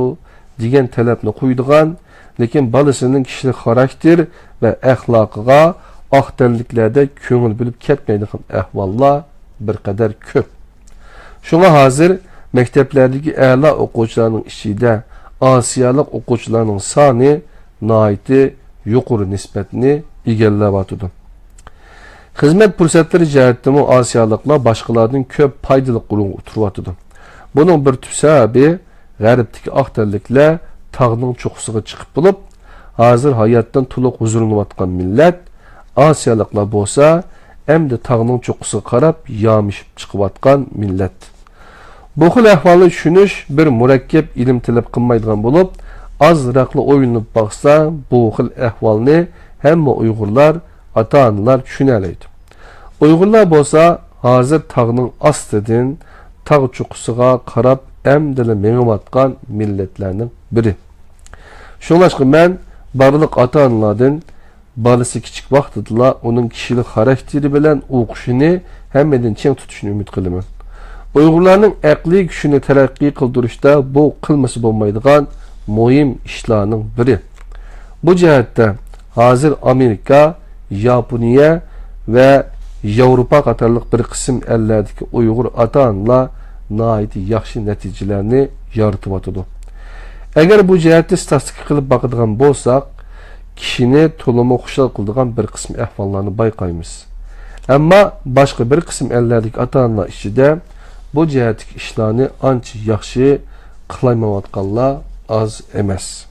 دېگەن تەلەپنى قويىدىغان، لېكىن بالىسىنىڭ كىشىلىك خاراكتېر ۋە ئەخلاقىغا ئاق تەنلىكلەردەك كۆڭۈل بۆلۈپ كەتمەيدىغان ئەھۋاللار بىر قەدەر كۆپ. شۇڭا ھازىر مەكتەپلەردىكى ئەلا ئوقۇغۇچىلارنىڭ ئىچىدە ئاسىيالىق ئوقۇغۇچىلارنىڭ سانى ناھايىتى يۇقىرى نىسبەتنى ئىگىلەۋاتىدۇ. خىزمەت پۇرسەتلىرى جەھەتتىمۇ ئاسىيالىقلار باشقىلاردىن كۆپ پايدىلىق ئورۇنغا ئولتۇرۇۋاتىدۇ. بۇنىڭ بىر تۈپ سەۋەبى، غەربتىكى ئاق تەنلىكلەر تاغنىڭ چوققىسىغا چىقىپ بولۇپ، ھازىر ھاياتتىن تولۇق ھۇزۇرلىنىۋاتقان مىللەت، ئاسىيالىقلار بولسا ئەمدى تاغنىڭ چوققىسىغا قاراپ يامىشىپ چىقىۋاتقان مىللەت. بۇ خىل ئەھۋالنى چۈشىنىش بىر مۇرەككەپ ئىلىم تەلەپ قىلمايدىغان بولۇپ، ئازراقلا ئويلىنىپ باقسا، بۇ خىل ئەھۋالنى ھەممە ئۇيغۇرلار، ئاتا-ئانىلار چۈشىنەلەيدۇ. ئۇيغۇرلار بولسا ھازىر تاغنىڭ ئاستىدىن تاغ چوققىسىغا قاراپ ئەمدىلا مېڭىۋاتقان مىللەتلەرنىڭ بىرى. شۇڭلاشقا مەن بارلىق ئاتا-ئانىلاردىن بالىسى كىچىك ۋاقتىدىلا ئۇنىڭ كىشىلىك خاراكتېرى بىلەن ئوقۇشىنى ھەممىدىن چىڭ تۇتۇشىنى ئۈمىد قىلىمەن. ئۇيغۇرلارنىڭ ئەقلىي كۈچىنى تەرەققىي قىلدۇرۇشتا بۇ قىلمىسا بولمايدىغان مۇھىم ئىشلارنىڭ بىرى. بۇ جەھەتتە ھازىر ئامېرىكا، ياپونىيە ۋە ياۋروپا قاتارلىق بىر قىسىم ئەللەردىكى ئۇيغۇر ئاتا-ئانىلار ناھايىتى ياخشى نەتىجىلەرنى يارىتىۋاتىدۇ. ئەگەر بۇ جەھەتتە ستاتىستىكا قىلىپ باقىدىغان بولساق، كىشىنى تولىمۇ خۇشال قىلىدىغان بىر قىسىم ئەھۋاللارنى بايقايمىز. ئەمما باشقا بىر قىسىم ئەللەردىكى ئاتا-ئانىلار ئىچىدە بۇ جەھەتتىكى ئىشلارنى ئانچە ياخشى قىلايمايۋاتقانلار ئاز ئەمەس.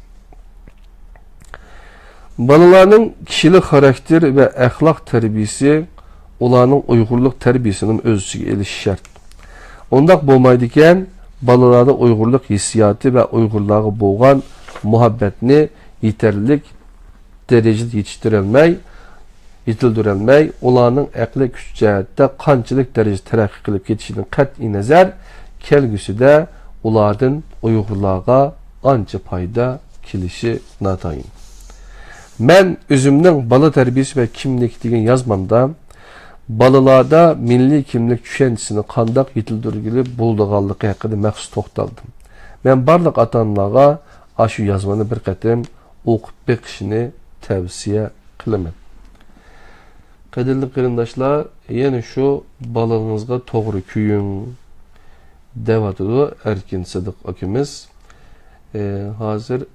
بالىلارنىڭ كىشىلىك خاراكتېر ۋە ئەخلاق تەربىيىسى ئۇلارنىڭ ئۇيغۇرلۇق تەربىيىسىنىمۇ ئۆز ئىچىگە ئېلىشى شەرت. ئۇنداق بولمايدىكەن، بالىلاردا ئۇيغۇرلۇق ھېسسىياتى ۋە ئۇيغۇرلارغا بولغان مۇھەببەتنى يېتەرلىك دەرىجىدە يېتىشتۈرەلمەي، يېتىلدۈرەلمەي، ئۇلارنىڭ ئەقلىي كۈچ جەھەتتە قانچىلىك دەرىجىدە تەرەققىي قىلىپ كېتىشىدىن قەتئىينەزەر، كەلگۈسىدە ئۇلاردىن ئۇيغۇرلارغا ئانچە پايدا كېلىشى ناتايىن. مەن ئۆزۈمنىڭ بالا تەربىيىسى ۋە كىملىكى دېگەن يازمامدا بالىلاردا مىللىي كىملىك چۈشەنچىسىنى قانداق يېتىلدۈرگىلى بولىدىغانلىقى ھەققىدە مەخسۇس توختالدىم. مەن بارلىق ئاتا-ئانىلارغا ئاشۇ يازمىنى بىر قېتىم ئوقۇپ بېقىشىنى تەۋسىيە قىلىمەن. قەدىرلىك قېرىنداشلار، يەنە شۇ بالىڭىزغا توغرا كۆيۈڭ دەۋاتىدۇ ئەركىن سىدىق ئاكىمىز. ئى، ھازىر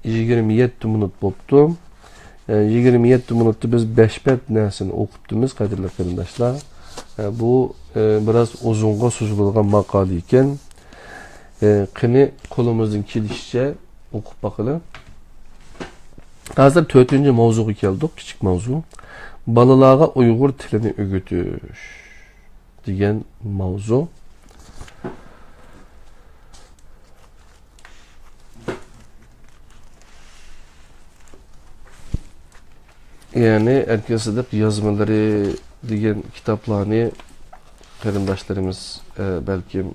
يىگىرمە يەتتە مىنۇت بوپتۇ. ئى، يىگىرمە يەتتە مىنۇتتا بىز بەش بەت نەرسىنى ئوقۇپتىمىز، قەدىرلىك قېرىنداشلار. ئى، بۇ، ئى، بىراز ئۇزۇنغا سوزۇلىدىغان ماقالە ئىكەن. ئى، قېنى، قولىمىزدىن كېلىشىچە ئوقۇپ باقىلى. ھازىر تۆتىنچى ماۋزۇغا كەلدۇق، كىچىك ماۋزۇ. بالىلارغا ئۇيغۇر تىلىنى ئۆگىتىش دېگەن ماۋزۇ. يەنى ئەركىن سىدىق يازمىلىرى دېگەن كىتابلارنى قېرىنداشلىرىمىز، ئە، بەلكىم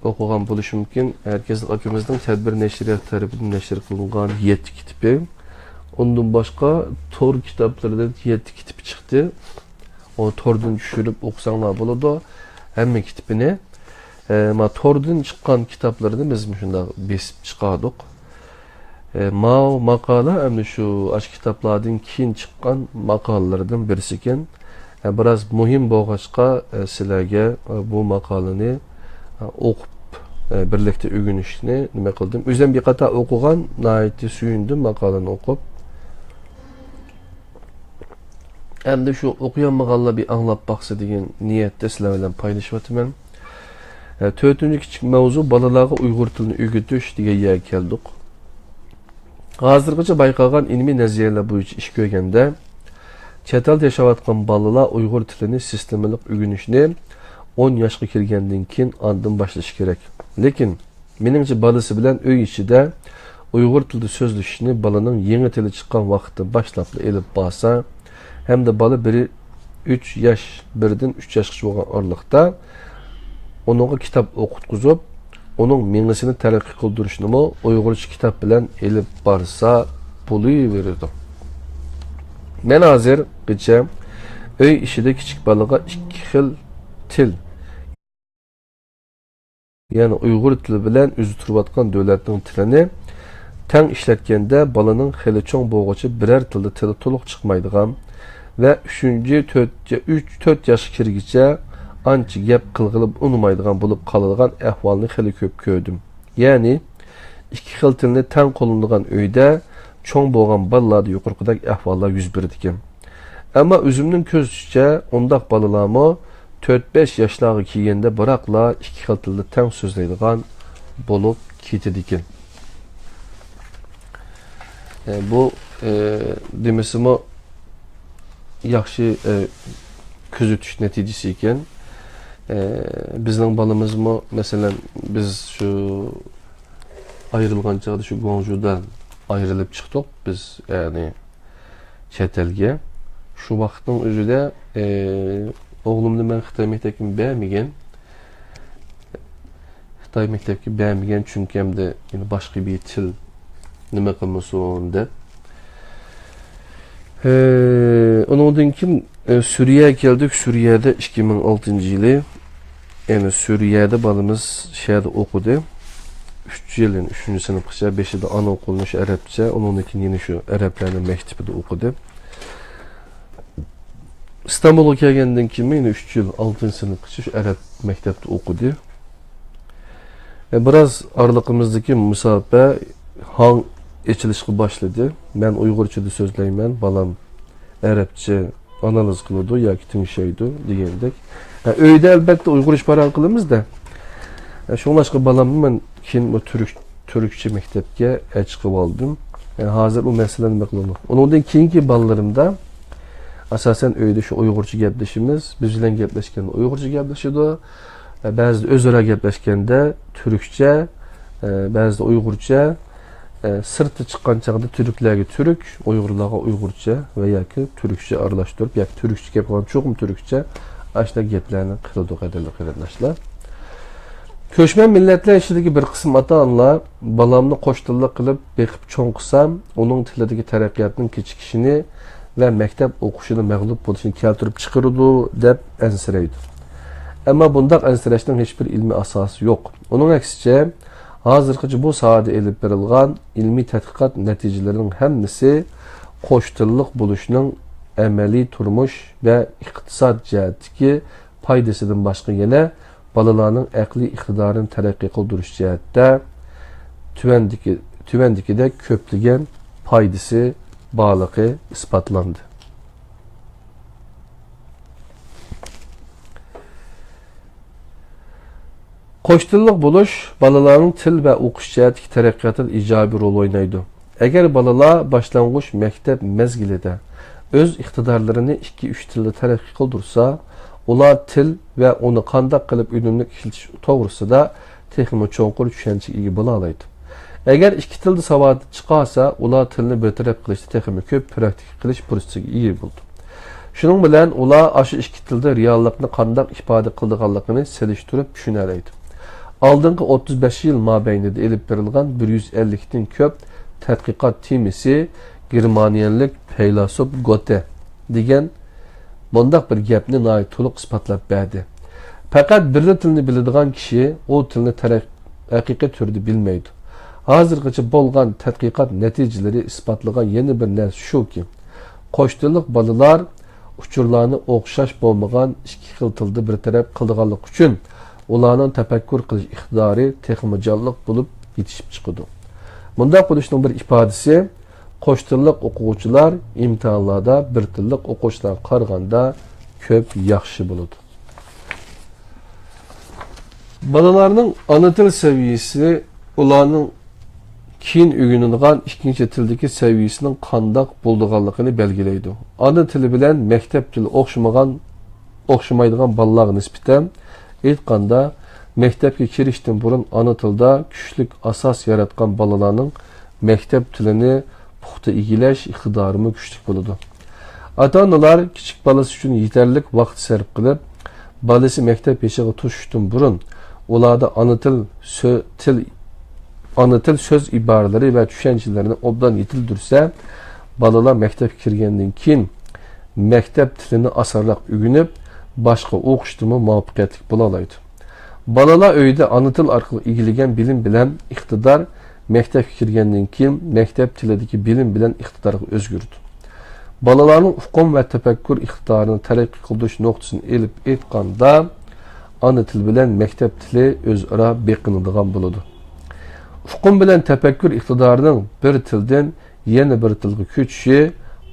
ئوقۇغان بولۇشى مۇمكىن. ئەركىن سىدىق ئاكىمىزنىڭ تەدبىر نەشرىيات تەرىپىدىن نەشر قىلىنغان يەتتە كىتابى. ئۇندىن باشقا تور كىتابلىرىدىن يەتتە كىتابى چىقتى. ئۇنى توردىن چۈشۈرۈپ ئوقۇساڭلار بولىدۇ. ھەممە كىتابىنى، ئە، ما توردىن چىققان كىتابلىرىنى بىز مۇشۇنداق بېسىپ چىقاردۇق. ئە، ماۋۇ ماقالە ئەمدى شۇ ئاشۇ كىتابلاردىن كېيىن چىققان ماقالىلەردىن بىرسىكەن. ئە، بىراز مۇھىم بولغاچقا، ئە، سىلەرگە، ئە، بۇ ماقالىنى، ئە، ئوقۇپ، ئە، بىرلىكتە ئۆگىنىشنى نېمە قىلدىم. ئۆزۈم بىر قاتار ئوقۇغان، ناھايىتى سۆيۈندۈم ماقالىنى ئوقۇپ. ئەمدى شۇ ئوقۇيالمىغانلار بىر ئاڭلاپ باقسا دېگەن نىيەتتە سىلەر بىلەن پايلىشىۋاتىمەن. ئە، تۆتىنچى كىچىك ماۋزۇ بالىلارغا ئۇيغۇر تىلىنى ئۆگىتىش دېگەن يەرگە كەلدۇق. ھازىرغىچە بايقالغان ئىلمىي نەزەرىيەلەر بويىچە ئىش كۆرگەندە، چەت ئەلدە ياشاۋاتقان بالىلار ئۇيغۇر تىلىنى سىستېمىلىق ئۆگىنىشنى ئون ياشقا كىرگەندىن كېيىن ئاندىن باشلىشى كېرەك. لېكىن، مېنىڭچە، بالىسى بىلەن ئۆي ئىچىدە ئۇيغۇر تىلىدا سۆزلىشىشنى بالىنىڭ يېڭى تىلى چىققان ۋاقىتتىن باشلاپلا ئېلىپ بارسا، ھەمدە بالا بىرى ئۈچ ياش، بىردىن ئۈچ ياشقىچە بولغان ئارىلىقتا ئۇنىڭغا كىتاب ئوقۇتقۇزۇپ، ئۇنىڭ مېڭىسىنى تەرەققىي قىلدۇرۇشنىمۇ ئۇيغۇرچە كىتاب بىلەن ئېلىپ بارسا بولۇۋېرىدۇ. مەن ھازىرغىچە ئۆي ئىچىدە كىچىك بالىغا ئىككى خىل تىل، يەنى ئۇيغۇر تىلى بىلەن ئۆزى تۇرۇۋاتقان دۆلەتنىڭ تىلىنى تەڭ ئىشلەتكەندە، بالىنىڭ خېلى چوڭ بولغۇچە بىرەر تىلدا تىلى تولۇق چىقمايدىغان ۋە ئۈچىنچى، تۆت، ئۈچ، تۆت ياشقا كىرگۈچە ئانچە گەپ قىلغىلى ئۇنىمايدىغان بولۇپ قالىدىغان ئەھۋالنى خېلى كۆپ كۆردۈم. يەنى، ئىككى خىل تىلنى تەڭ قوللىنىدىغان ئۆيدە چوڭ بولغان بالىلاردا يۇقىرىقىدەك ئەھۋاللار يۈز بېرىدىكەن. ئەمما ئۆزۈمنىڭ كۆزىتىشىچە، ئۇنداق بالىلارمۇ تۆت، بەش ياشلارغا كەلگەندە بىراقلا ئىككى خىل تىلدا تەڭ سۆزلەيدىغان بولۇپ كېتىدىكەن. ئە، بۇ، ئە، دېمىسىمۇ ياخشى، ئە، كۆزىتىش نەتىجىسى ئىكەن. ئە، بىزنىڭ بالىمىزمۇ، مەسىلەن، بىز شۇ ئايرىلغان چاغدا شۇ گۇاڭجۇدىن ئايرىلىپ چىقتۇق بىز، يەنى چەت ئەلگە. شۇ ۋاقىتنىڭ ئۆزىدە، ئە، ئوغلۇمنى مەن خىتاي مەكتەپكە بەرمىگەن. خىتاي مەكتەپكە بەرمىگەن، چۈنكى ئەمدى يەنە باشقا بىر تىل نېمە قىلمىسۇن دەپ. ئە، ئۇنىڭدىن كېيىن، ئە، سۈرىيەگە كەلدۇق. سۈرىيەدە ئىككى مىڭ ئالتىنچى يىلى، يەنى سۈرىيەدە بالىمىز شۇ يەردە ئوقۇدى. ئۈچ يىل، يەنى ئۈچىنچى سىنىپقىچە، بېشىدا ئانا قوللىنىش ئەرەبچە، ئۇنىڭدىن كېيىن يەنە شۇ ئەرەبلەرنىڭ مەكتىپىدە ئوقۇدى. ئىستانبۇلغا كەلگەندىن كېيىن يەنە ئۈچ يىل، ئالتىنچى سىنىپقىچە شۇ ئەرەب مەكتەپتە ئوقۇدى. ئە، بىراز ئارىلىقىمىزدىكى مۇساپە ھاڭ ئېچىلىشقا باشلىدى. مەن ئۇيغۇرچىدا سۆزلەيمەن، بالام ئەرەبچە ئانالىز قىلىدۇ ياكى تىڭشايدۇ دېگەندەك. ئە، ئۆيدە ئەلبەتتە ئۇيغۇرچە پاراڭ قىلىمىز-دە. ئە، شۇڭلاشقا بالامنى مەن كېيىن بۇ تۈرك، تۈركچە مەكتەپكە ئەچىقىۋالدىم. ئە، ھازىر ئۇ مەسىلە نېمە قىلىنىدۇ. ئۇنىڭدىن كېيىنكى بالىلىرىمدا ئاساسەن ئۆيدە شۇ ئۇيغۇرچە گەپلىشىمىز. بىز بىلەن گەپلەشكەندە ئۇيغۇرچە گەپلىشىدۇ. ئە، بەزىدە ئۆزئارا گەپلەشكەندە تۈركچە، ئە، بەزىدە ئۇيغۇرچە، ئە، سىرتتا چىققان چاغدا تۈركلەرگە تۈرك، ئۇيغۇرلارغا ئۇيغۇرچە ۋە ياكى تۈركچە ئارىلاشتۇرۇپ، ياكى تۈركچە گەپ قىلغان چوقۇم تۈركچە، ئاشۇنداق گەپلەرنى قىلىدۇ، قەدىرلىك قېرىنداشلار. كۆچمەن مىللەتلەر ئىچىدىكى بىر قىسىم ئاتا-ئانىلار، بالامنى قوش تىللىق قىلىپ بېقىپ چوڭ قىلسام، ئۇنىڭ تىلىدىكى تەرەققىياتنىڭ كېچىكىشىنى ۋە مەكتەپ ئوقۇشىدا مەغلۇپ بولۇشىنى كەلتۈرۈپ چىقىرىدۇ، دەپ ئەنسىرەيدۇ. ئەمما بۇنداق ئەنسىرەشنىڭ ھېچبىر ئىلمىي ئاساسى يوق. ئۇنىڭ ئەكسىچە، ھازىرغىچە بۇ ساھەدە ئېلىپ بېرىلغان ئىلمىي تەتقىقات نەتىجىلىرىنىڭ ھەممىسى قوش تىللىق بولۇشنىڭ ئەمەلىي تۇرمۇش ۋە ئىقتىساد جەھەتتىكى پايدىسىدىن باشقا يەنە بالىلارنىڭ ئەقلىي ئىقتىدارىنى تەرەققىي قىلدۇرۇش جەھەتتە تۆۋەندىكى، تۆۋەندىكىدەك كۆپلىگەن پايدىسى بارلىقى ئىسپاتلاندى. قوش تىللىق بولۇش بالىلارنىڭ تىل ۋە ئوقۇش جەھەتتىكى تەرەققىياتىدا ئىجابىي رول ئوينايدۇ. ئەگەر بالىلار باشلانغۇچ مەكتەپ مەزگىلىدە ئۆز ئىقتىدارلىرىنى ئىككى، ئۈچ تىلدا تەرەققىي قىلدۇرسا، ئۇلار تىل ۋە ئۇنى قانداق قىلىپ ئۈنۈملۈك ئىشلىتىش توغرىسىدا تېخىمۇ چوڭقۇر چۈشەنچىگە ئىگە بولالايدۇ. ئەگەر ئىككى تىلدا ساۋاتى چىقارسا، ئۇلار تىلنى بىر تەرەپ قىلىشتا تېخىمۇ كۆپ پراكتىكا قىلىش پۇرسىتىگە ئىگە بولىدۇ. شۇنىڭ بىلەن ئۇلار ئاشۇ ئىككى تىلدا رېئاللىقنى قانداق ئىپادە قىلىدىغانلىقىنى سېلىشتۇرۇپ چۈشىنەلەيدۇ. ئالدىنقى ئوتتۇز بەش يىل مابەينىدە ئېلىپ بېرىلغان بىر يۈز ئەللىكتىن كۆپ تەتقىقات تېمىسى گېرمانىيەلىك پەيلاسوپ گوتە دېگەن مۇنداق بىر گەپنى ناھايىتى تولۇق ئىسپاتلاپ بەردى: پەقەت بىرلا تىلنى بىلىدىغان كىشى ئۇ تىلنى تەرەق-، ھەقىقىي تۈردە بىلمەيدۇ. ھازىرغىچە بولغان تەتقىقات نەتىجىلىرى ئىسپاتلىغان يەنە بىر نەرسە شۇكى، قوش تىللىق بالىلار ئۇچۇرلارنى ئوخشاش بولمىغان ئىككى خىل تىلدا بىر تەرەپ قىلىدىغانلىقى ئۈچۈن، ئۇلارنىڭ تەپەككۇر قىلىش ئىقتىدارى تېخىمۇ جانلىق بولۇپ يېتىشىپ چىقىدۇ. مۇنداق بولۇشنىڭ بىر ئىپادىسى، قوش تىللىق ئوقۇغۇچىلار ئىمتىھانلاردا بىر تىللىق ئوقۇغۇچىلارغا قارىغاندا كۆپ ياخشى بولىدۇ. بالىلارنىڭ ئانا تىل سەۋىيەسى ئۇلارنىڭ كېيىن ئۆگىنىدىغان ئىككىنچى تىلدىكى سەۋىيەسىنىڭ قانداق بولىدىغانلىقىنى بەلگىلەيدۇ. ئانا تىلى بىلەن مەكتەپ تىلى ئوخشىمىغان، ئوخشىمايدىغان بالىلارغا نىسبەتەن ئېيتقاندا، مەكتەپكە كىرىشتىن بۇرۇن ئانا تىلدا كۈچلۈك ئاساس ياراتقان بالىلارنىڭ مەكتەپ تىلىنى پۇختا ئىگىلەش ئىقتىدارىمۇ كۈچلۈك بولىدۇ. ئاتا-ئانىلار كىچىك بالىسى ئۈچۈن يېتەرلىك ۋاقىت سەرپ قىلىپ، بالىسى مەكتەپ يېشىغا توشۇشتىن بۇرۇن ئۇلاردا ئانا تىل، سۆ-، تىل، ئانا تىل سۆز ئىبارىلىرى ۋە چۈشەنچىلىرىنى ئوبدان يېتىلدۈرسە، بالىلار مەكتەپكە كىرگەندىن كېيىن مەكتەپ تىلىنى ئاسانراق ئۆگىنىپ، باشقا ئوقۇشتىمۇ مۇۋەپپەقىيەتلىك بولالايدۇ. بالىلار ئۆيدە ئانا تىل ئارقىلىق ئىگىلىگەن بىلىم بىلەن ئىقتىدار مەكتەپكە كىرگەندىن كېيىن مەكتەپ تىلىدىكى بىلىم بىلەن ئىقتىدارغا ئۆزگىرىدۇ. بالىلارنىڭ ئۇقۇم ۋە تەپەككۇر ئىقتىدارىنى تەرەققىي قىلدۇرۇش نۇقتىسىدىن ئېلىپ ئېيتقاندا، ئانا تىل بىلەن مەكتەپ تىلى ئۆزئارا بېقىنىدىغان بولىدۇ. ئۇقۇم بىلەن تەپەككۇر ئىقتىدارىنىڭ بىر تىلدىن يەنە بىر تىلغا كۆچۈشى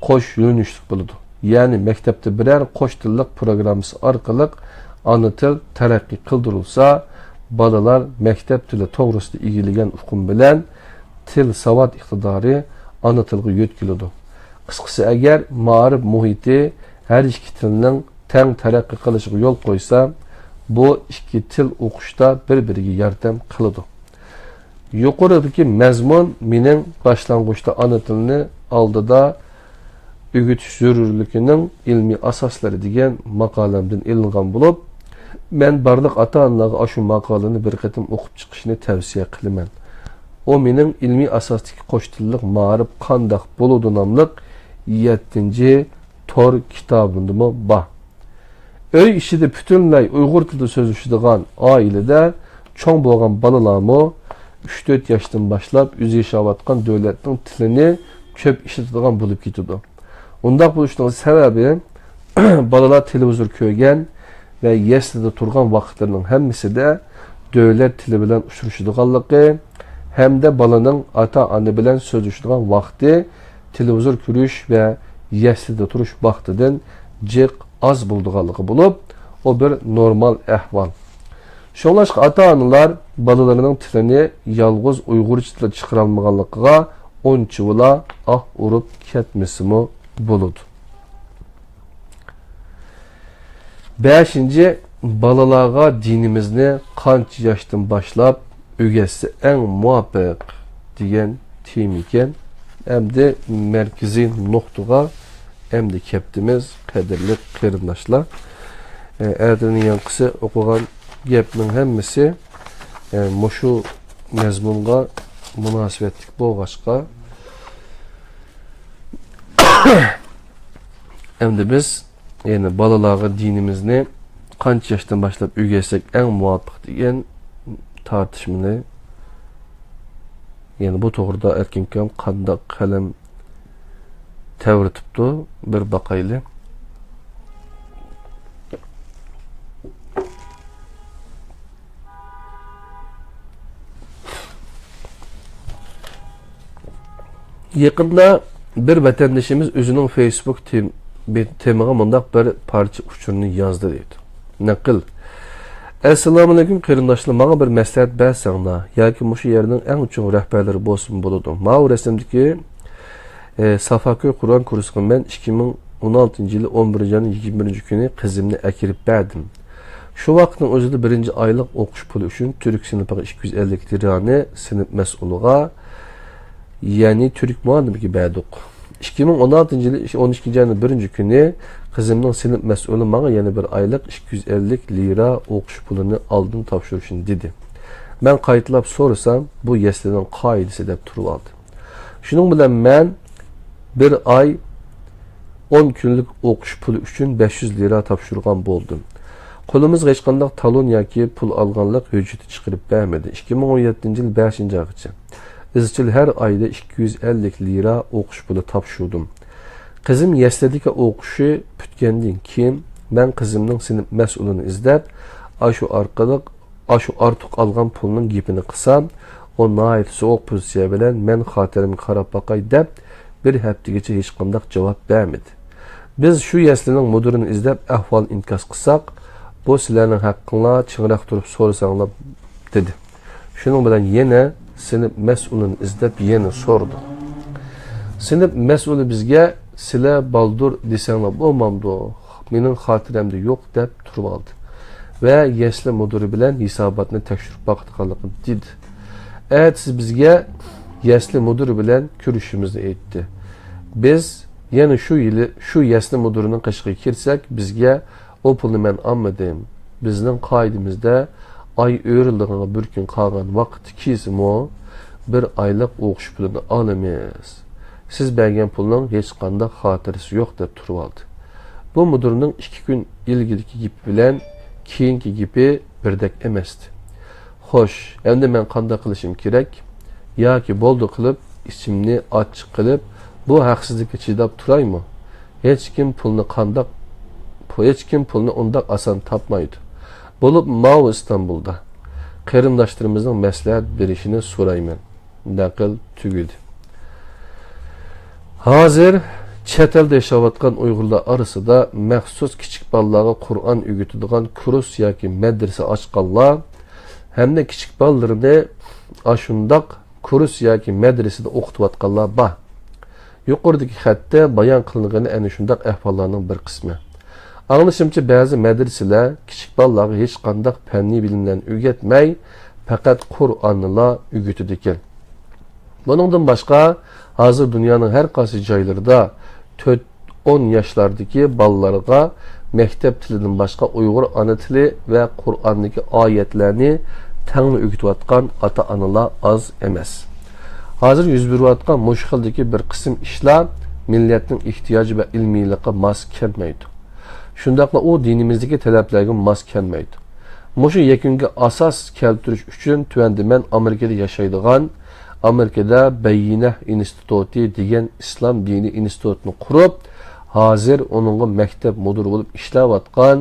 قوش يۆنىلىشلىك بولىدۇ. يەنى مەكتەپتە بىرەر قوش تىللىق پروگراممىسى ئارقىلىق ئانا تىل تەرەققىي قىلدۇرۇلسا، بالىلار مەكتەپ تىلى توغرىسىدا ئىگىلىگەن ئۇقۇم بىلەن تىل ساۋات ئىقتىدارى ئانا تىلغا يۆتكىلىدۇ. قىسقىسى، ئەگەر مائارىپ مۇھىتى ھەر ئىككى تىلنىڭ تەڭ تەرەققىي قىلىشىغا يول قويسا، بۇ ئىككى تىل ئوقۇشتا بىر-بىرىگە ياردەم قىلىدۇ. يۇقىرىدىكى مەزمۇن مېنىڭ باشلانغۇچتا ئانا تىلنى ئالدىدا ئۆگىتىش زۆرۈرلۈكىنىڭ ئىلمىي ئاساسلىرى دېگەن ماقالەمدىن ئېلىنغان بولۇپ، مەن بارلىق ئاتا-ئانىلارغا ئاشۇ ماقالىنى بىر قېتىم ئوقۇپ چىقىشنى تەۋسىيە قىلىمەن. ئۇ مېنىڭ ئىلمىي ئاساستىكى قوش تىللىق مائارىپ قانداق بولىدۇ ناملىق يەتتىنچى تور كىتابىمدىمۇ بار. ئۆي ئىچىدە پۈتۈنلەي ئۇيغۇر تىلىدا سۆزلىشىدىغان ئائىلىدە چوڭ بولغان بالىلارمۇ ئۈچ تۆت ياشتىن باشلاپ ئۆزى ياشاۋاتقان دۆلەتنىڭ تىلىنى كۆپ ئىشلىتىدىغان بولۇپ كېتىدۇ. ئۇنداق بولۇشىنىڭ سەۋەبى، بالىلار تېلېۋىزور كۆرگەن ۋە يەسلىدە تۇرغان ۋاقىتلىرىنىڭ ھەممىسىدە دۆلەت تىلى بىلەن ئۇچرىشىدىغانلىقى ھەمدە بالىنىڭ ئاتا-ئانا بىلەن سۆزلىشىدىغان ۋاقتى تېلېۋىزور كۆرۈش ۋە يەسلىدە تۇرۇش ۋاقتىدىن جىق ئاز بولىدىغانلىقى بولۇپ، ئۇ بىر نورمال ئەھۋال. شۇڭلاشقا ئاتا-ئانىلار بالىلىرىنىڭ تىلىنى يالغۇز ئۇيغۇرچە تىلدا چىقىرالمىغانلىقىغا ئۇنچىۋالا ئاھ ئۇرۇپ كەتمىسىمۇ بولىدۇ. بەشىنچى، بالىلارغا دىنىمىزنى قانچە ياشتىن باشلاپ ئۆگەتسە ئەڭ مۇۋاپىق دېگەن تېما ئىكەن. ئەمدى مەركىزىي نۇقتىغا ئەمدى كەپتىمىز، قەدىرلىك قېرىنداشلار. ئە، ئەتىنىڭ ياڭقىسى ئوقۇغان گەپنىڭ ھەممىسى، ئە، مۇشۇ مەزمۇنغا مۇناسىۋەتلىك بولغاچقا، ئەمدى بىز يەنە بالىلارغا دىنىمىزنى قانچە ياشتىن باشلاپ ئۆگەتسەك ئەڭ مۇۋاپىق دېگەن تارتىشمىنى يەنە بۇ توغرىدا ئەركىن ئاكام قانداق قەلەم تەۋرىتىپتۇ، بىر باقايلى. يېقىندا بىر ۋەتەندىشىمىز ئۆزىنىڭ فېيسبۇك تېم-، بې-، تېمىغا مۇنداق بىر پارچە ئۇچۇرنى يازدى دەيدۇ. نەقىل. ئەسسالامۇئەلەيكۇم قېرىنداشلار، ماڭا بىر مەسلىھەت بەرسەڭلار ياكى مۇشۇ يەرنىڭ ئەڭ چوڭ رەھبەرلىرى بولسىمۇ بولىدۇ. ماۋۇ رەسىمدىكى، ئە، سافاكۆي قۇرئان كۇرسىغا مەن ئىككى مىڭ ئون ئالتىنچى يىلى ئون بىرىنچى ئاينىڭ يىگىرمە بىرىنچى كۈنى قىزىمنى ئەكىرىپ بەردىم. شۇ ۋاقىتنىڭ ئۆزىدە بىرىنچى ئايلىق ئوقۇش پۇلى ئۈچۈن تۈرك سىنىپىغا ئىككى يۈز ئەللىك لىرانى سىنىپ مەسئۇلىغا، يەنى تۈرك مۇئەللىمىگە بەردۇق. ئىككى مىڭ ئون ئالتىنچى يىلى ئون ئىككىنچى ئاينىڭ بىرىنچى كۈنى قىزىمنىڭ سىنىپ مەسئۇلى ماڭا يەنە بىر ئايلىق ئىككى يۈز ئەللىك لىرا ئوقۇش پۇلىنى ئالدىن تاپشۇرۇشنى دېدى. مەن قايتىلاپ سورىسام، بۇ يەسلىنىڭ قائىدىسى دەپ تۇرۇۋالدى. شۇنىڭ بىلەن مەن بىر ئاي ئون كۈنلۈك ئوقۇش پۇلى ئۈچۈن بەش يۈز لىرا تاپشۇرغان بولدۇم. قولىمىزغا ھېچقانداق تالون ياكى پۇل ئالغانلىق ھۆججىتى چىقىرىپ بەرمىدى. ئىككى مىڭ ئون يەتتىنچى يىل بەشىنچى ئايغىچە ئىزچىل ھەر ئايدا ئىككى يۈز ئەللىك لىرا ئوقۇش پۇلى تاپشۇردۇم. قىزىم يەسلىدىكى ئوقۇشى پۈتكەندىن كېيىن، مەن قىزىمنىڭ سىنىپ مەسئۇلىنى ئىزدەپ، ئاشۇ ئارقىلىق ئاشۇ ئارتۇق ئالغان پۇلنىڭ گېپىنى قىلسام، ئۇ ناھايىتى سوغۇق پوزىتسىيە بىلەن، مەن خاتىرەمگە قاراپ باقاي دەپ، بىر ھەپتىگىچە ھېچقانداق جاۋاب بەرمىدى. بىز شۇ يەسلىنىڭ مۇدىرىنى ئىزدەپ ئەھۋالنى ئىنكاس قىلساق، بۇ سىلەرنىڭ ھەققىڭلار، چىڭراق تۇرۇپ سورىساڭلار، دېدى. شۇنىڭ بىلەن يەنە سىنىپ مەسئۇلىنى ئىزدەپ يەنە سورىدۇق. سىنىپ مەسئۇلى بىزگە، سىلە بالدۇر دېسەڭلار بولمامدۇ؟ مېنىڭ خاتىرەمدە يوق دەپ تۇرۇۋالدى ۋە يەسلى مۇدىرى بىلەن ھېساباتنى تەكشۈرۈپ باقىدىغانلىقىنى دېدى. ئەتىسى بىزگە يەسلى مۇدىرى بىلەن كۆرۈشۈشىمىزنى ئېيتتى. بىز يەنە شۇ يىلى شۇ يەسلى مۇدىرىنىڭ قېشىغا كىرسەك، بىزگە ئۇ پۇلنى مەن ئالمىدىم. بىزنىڭ قائىدىمىزدە ئاي ئۆرۈلىدىغىنىغا بىر كۈن قالغان ۋاقىتتا كىيسىمۇ، بىر ئايلىق ئوقۇش پۇلىنى ئالىمىز. سىز بەرگەن پۇلنىڭ ھېچقانداق خاتىرىسى يوق دەپ تۇرۇۋالدى. بۇ مۇدىرنىڭ ئىككى كۈن ئىلگىرىكى گېپى بىلەن كېيىنكى گېپى بىردەك ئەمەستى. خوش، ئەمدى مەن قانداق قىلىشىم كېرەك؟ ياكى بولدى قىلىپ، ئىچىمنى ئاچچىق قىلىپ، بۇ ھەقسىزلىككە چىداپ تۇرايمۇ؟ ھېچكىم پۇلنى قانداق، ھېچكىم پۇلنى ئۇنداق ئاسان تاپمايدۇ. بولۇپ ماۋۇ ئىستانبۇلدا قېرىنداشلىرىمىزنىڭ مەسلىھەت بېرىشىنى سورايمەن. نەقىل تۈگىدى. ھازىر چەت ئەلدە ياشاۋاتقان ئۇيغۇرلار ئارىسىدا مەخسۇس كىچىك بالىلارغا قۇرئان ئۆگىتىدىغان كۇرس ياكى مەدرىسە ئاچقانلار ھەمدە كىچىك بالىلىرىنى ئاشۇنداق كۇرس ياكى مەدرىسىدە ئوقۇتۇۋاتقانلار بار. يۇقىرىدىكى خەتتە بايان قىلىنغىنى ئەنە شۇنداق ئەھۋاللارنىڭ بىر قىسمى. ئاڭلىشىمچە، بەزى مەدرىسىلەر كىچىك بالىلارغا ھېچقانداق پەننىي بىلىملەرنى ئۆگەتمەي، پەقەت قۇرئاننىلا ئۆگىتىدىكەن. بۇنىڭدىن باشقا، ھازىر دۇنيانىڭ ھەر قايسى جايلىرىدا تۆت، ئون ياشلاردىكى بالىلارغا مەكتەپ تىلىدىن باشقا ئۇيغۇر ئانا تىلى ۋە قۇرئاندىكى ئايەتلەرنى تەڭلا ئۆگىتىۋاتقان ئاتا-ئانىلار ئاز ئەمەس. ھازىر يۈز بېرىۋاتقان مۇشۇ خىلدىكى بىر قىسىم ئىشلار مىللەتنىڭ ئېھتىياجى ۋە ئىلمىيلىقىغا ماس كەلمەيدۇ. شۇنداقلا ئۇ دىنىمىزدىكى تەلەپلەرگە ماس كەلمەيدۇ. مۇشۇ يەكۈنگە ئاساس كەلتۈرۈش ئۈچۈن تۆۋەندە مەن ئامېرىكىدا ياشايدىغان، ئامېرىكىدا بەييىنە ئىنستىتۇتى دېگەن ئىسلام دىنى ئىنستىتۇتىنى قۇرۇپ، ھازىر ئۇنىڭغا مەكتەپ مۇدىرى بولۇپ ئىشلەۋاتقان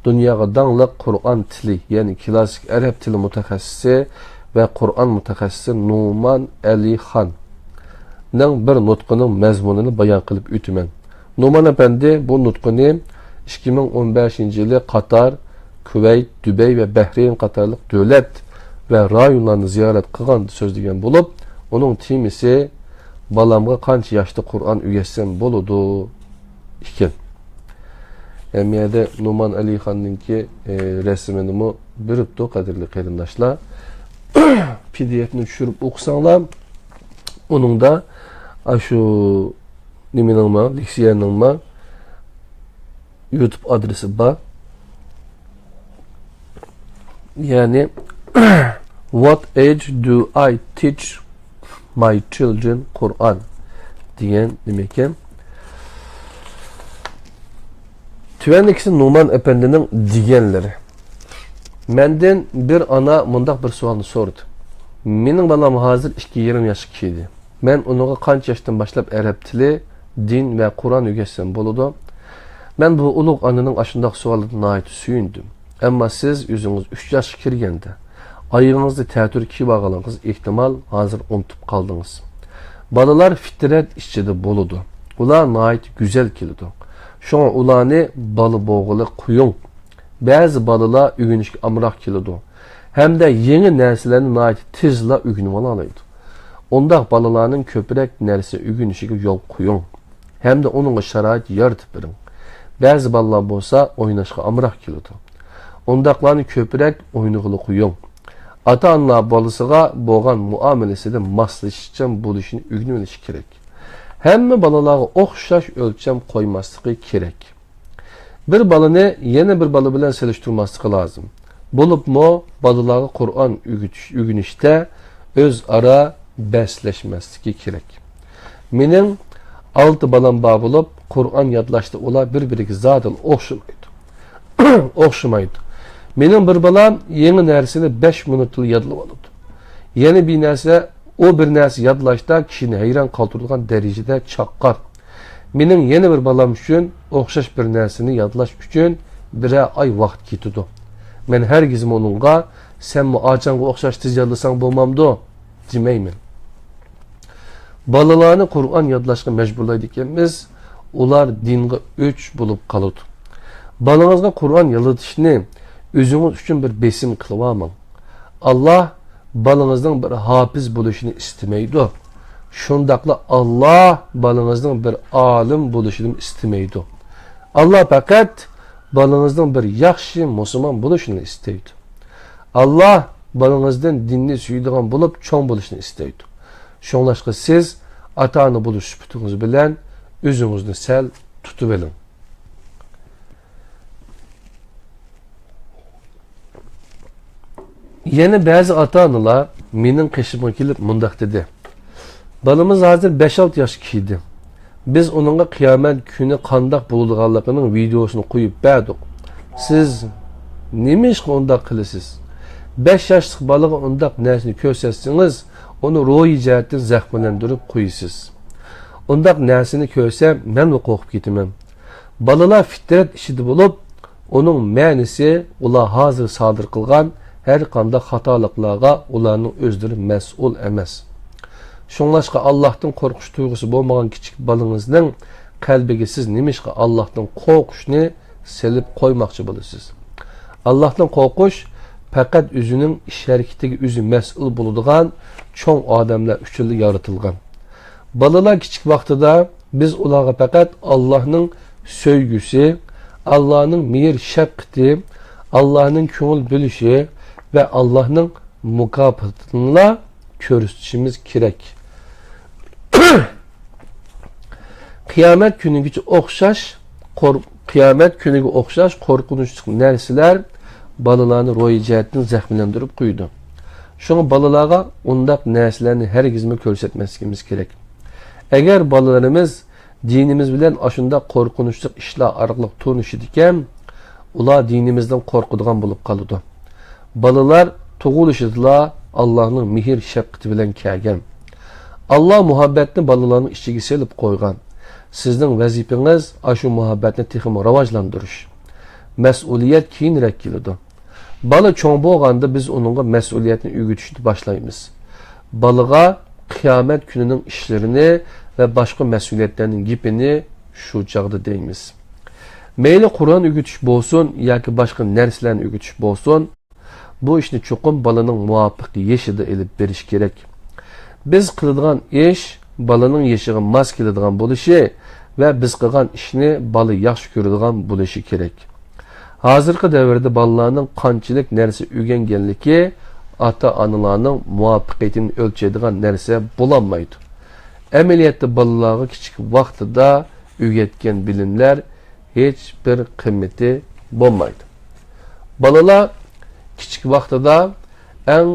دۇنياغا داڭلىق قۇرئان تىلى، يەنى كلاسسىك ئەرەب تىلى مۇتەخەسسىسى ۋە قۇرئان مۇتەخەسسىسى نۇمان ئەلىخاننىڭ بىر نۇتقىنىڭ مەزمۇنىنى بايان قىلىپ ئۆتىمەن. نۇمان ئەپەندى بۇ نۇتقىنى ئىككى مىڭ ئون بەشىنچى يىلى قاتار، كۇۋەيت، دۇبەي ۋە بەھرەين قاتارلىق دۆلەت ۋە رايونلارنى زىيارەت قىلغاندا سۆزلىگەن بولۇپ، ئۇنىڭ تېمىسى «بالامغا قانچە ياشتا قۇرئان ئۆگەتسەم بولىدۇ؟» ئىكەن. ھەم يەردە نۇمان ئەلىخاننىڭكى، ئى، رەسىمىنىمۇ بېرىپتۇ، قەدىرلىك قېرىنداشلار. پى دى ئېفنى چۈشۈرۈپ ئوقۇساڭلار، ئۇنىڭدا ئاشۇ نېمىنىڭمۇ، لېكسىيەنىڭمۇ يۇتۇب ئادرېسى بار. يەنى «What age do I teach my children Quran؟» دېگەن نېمە ئىكەن؟ تۆۋەندىكىسى نۇمان ئەپەندىنىڭ دېگەنلىرى. مەندىن بىر ئانا مۇنداق بىر سوئالنى سورىدى. مېنىڭ بالام ھازىر ئىككى يېرىم ياشقا كىردى. مەن ئۇنىڭغا قانچە ياشتىن باشلاپ ئەرەب تىلى، دىن ۋە قۇرئان ئۆگەتسەم بولىدۇ؟ مەن بۇ ئۇلۇغ ئانىنىڭ ئاشۇنداق سوئالىدىن ناھايىتى سۆيۈندۈم. ئەمما سىز ئۆزىڭىز ئۈچ ياشقا كىرگەندە، ئايىغىڭىزدا تەتۈر كىيىۋالغانلىقىڭىز ئېھتىمال، ھازىر ئۇنتۇپ قالدىڭىز. بالىلار فىترەت ئىچىدە بولىدۇ. ئۇلار ناھايىتى گۈزەل كېلىدۇ. شۇڭا ئۇلارنى بالا بولغىلى قويۇڭ. بەزى بالىلار ئۆگىنىشكە ئامراق كېلىدۇ ھەمدە يېڭى نەرسىلەرنى ناھايىتى تېزلا ئۆگىنىۋالالايدۇ. ئۇنداق بالىلارنىڭ كۆپرەك نەرسە ئۆگىنىشىگە يول قويۇڭ ھەمدە ئۇنىڭغا شارائىت يارىتىپ بېرىڭ. بەزى بالىلار بولسا ئويناشقا ئامراق كېلىدۇ. ئۇنداقلارنى كۆپرەك ئوينىغىلى قويۇڭ. ئاتا-ئانىلار بالىسىغا بولغان مۇئامىلىسىدە ماسلىشىشچان بولۇشنى ئۆگىنىۋېلىشى كېرەك. ھەممە بالىلارغا ئوخشاش ئۆلچەم قويماسلىقى كېرەك. بىر بالىنى يەنە بىر بالا بىلەن سېلىشتۇرماسلىقى لازىم. بولۇپمۇ بالىلارغا قۇرئان ئۆگىتىش، ئۆگىنىشتە ئۆزئارا بەسلەشمەسلىكى كېرەك. مېنىڭ ئالتە بالام بار بولۇپ، قۇرئان يادلاشتا ئۇلار بىر-بىرىگە زادىلا ئوخشىمايدۇ. ئوخشىمايدۇ. مېنىڭ بىر بالام يېڭى نەرسىنى بەش مىنۇتلا يادلىۋالىدۇ. يەنە بىر نەرسە، ئۇ بىر نەرسە يادلاشتا كىشىنى ھەيران قالدۇرىدىغان دەرىجىدە چاققان. مېنىڭ يەنە بىر بالام ئۈچۈن ئوخشاش بىر نەرسىنى يادلاش ئۈچۈن بىرەر ئاي ۋاقىت كېتىدۇ. مەن ھەرگىزمۇ ئۇنىڭغا، «سەنمۇ ئاچاڭغا ئوخشاش تېز يادلىساڭ بولمامدۇ؟» دېمەيمەن. بالىلارنى قۇرئان يادلاشقا مەجبۇرلايدىكەنمىز، ئۇلار دىنغا ئۆچ بولۇپ قالىدۇ. بالىڭىزغا قۇرئان يادلىتىشنى ئۆزىڭىز ئۈچۈن بىر بېسىم قىلىۋالماڭ. ئاللا بالىڭىزنىڭ بىر ھاپىز بولۇشىنى ئىستىمەيدۇ. شۇنداقلا ئاللا بالىڭىزنىڭ بىر ئالىم بولۇشىنى ئىستىمەيدۇ. ئاللا پەقەت بالىڭىزنىڭ بىر ياخشى مۇسۇلمان بولۇشىنى ئىستەيدۇ. ئاللا بالىڭىزدىن دىننى سۆيىدىغان بولۇپ چوڭ بولۇشىنى ئىستەيدۇ. شۇڭلاشقا سىز ئاتا-ئانا بولۇش سۈپىتىڭىز بىلەن ئۆزىڭىزنى سەل تۇتۇۋېلىڭ. يەنە بەزى ئاتا-ئانىلار مېنىڭ قېشىمغا كېلىپ مۇنداق دېدى: «بالىمىز ھازىر بەش-ئالتە ياشقا كىردى. بىز ئۇنىڭغا قىيامەت كۈنى قانداق بولىدىغانلىقىنىڭ ۋىدېئوسىنى قويۇپ بەردۇق. سىز نېمىشقا ئۇنداق قىلىسىز؟ بەش ياشلىق بالىغا ئۇنداق نەرسىنى كۆرسەتسىڭىز، ئۇنى روھىي جەھەتتىن زەخىملەندۈرۈپ قويىسىز. ئۇنداق نەرسىنى كۆرسەم، مەنمۇ قورقۇپ كېتىمەن.» بالىلار فىترەت ئىچىدە بولۇپ، ئۇنىڭ مەنىسى ئۇلار ھازىر سادىر قىلغان ھەر قانداق خاتالىقلارغا ئۇلارنىڭ ئۆزلىرى مەسئۇل ئەمەس. شۇڭلاشقا ئاللاھتىن قورقۇش تۇيغۇسى بولمىغان كىچىك بالىڭىزنىڭ قەلبىگە سىز نېمىشقا ئاللاھتىن قورقۇشنى سېلىپ قويماقچى بولىسىز؟ ئاللاھتىن قورقۇش پەقەت ئۆزىنىڭ ئىش-ھەرىكىتىگە ئۆزى مەسئۇل بولىدىغان چوڭ ئادەملەر ئۈچۈنلا يارىتىلغان. بالىلار كىچىك ۋاقتىدا بىز ئۇلارغا پەقەت ئاللاھنىڭ سۆيگۈسى، ئاللانىڭ مېھىر-شەپقىتى، ئاللانىڭ كۆڭۈل بۆلۈشى ۋە ئاللانىڭ مۇكاپاتىنىلا كۆرسىتىشىمىز كېرەك. قىيامەت كۈنىگىچە ئوخشاش قور-، قىيامەت كۈنىگە ئوخشاش قورقۇنچلۇق نەرسىلەر بالىلارنى روھىي جەھەتتىن زەخىملەندۈرۈپ قويىدۇ. شۇڭا بالىلارغا ئۇنداق نەرسىلەرنى ھەرگىزمۇ كۆرسەتمەسلىكىمىز كېرەك. ئەگەر بالىلىرىمىز دىنىمىز بىلەن ئاشۇنداق قورقۇنچلۇق ئىشلار ئارقىلىق تونۇشىدىكەن، ئۇلار دىنىمىزدىن قورقىدىغان بولۇپ قالىدۇ. بالىلار تۇغۇلۇشىدىلا ئاللانىڭ مېھىر-شەپقىتى بىلەن كەلگەن. ئاللا مۇھەببەتنى بالىلارنىڭ ئىچىگە سېلىپ قويغان. سىزنىڭ ۋەزىپىڭىز ئاشۇ مۇھەببەتنى تېخىمۇ راۋاجلاندۇرۇش. مەسئۇلىيەت كېيىنرەك كېلىدۇ. بالا چوڭ بولغاندا بىز ئۇنىڭغا مەسئۇلىيەتنى ئۆگىتىشنى باشلايمىز. بالىغا قىيامەت كۈنىنىڭ ئىشلىرىنى ۋە باشقا مەسئۇلىيەتلەرنىڭ گېپىنى شۇ چاغدا دەيمىز. مەيلى قۇرئان ئۆگىتىش بولسۇن ياكى باشقا نەرسىلەرنى ئۆگىتىش بولسۇن، بۇ ئىشنى چوقۇم بالىنىڭ مۇۋاپىق يېشىدا ئېلىپ بېرىش كېرەك. بىز قىلىدىغان ئىش بالىنىڭ يېشىغا ماس كېلىدىغان بولۇشى ۋە بىز قىلغان ئىشنى بالا ياخشى كۆرىدىغان بولۇشى كېرەك. ھازىرقى دەۋردە بالىلارنىڭ قانچىلىك نەرسە ئۆگەنگەنلىكى ئاتا-ئانىلارنىڭ مۇۋەپپەقىيىتىنى ئۆلچەيدىغان نەرسە بولالمايدۇ. ئەمەلىيەتتە بالىلارغا كىچىك ۋاقتىدا ئۆگەتكەن بىلىملەر ھېچبىر قىممىتى بولمايدۇ. بالىلار كىچىك ۋاقتىدا ئەڭ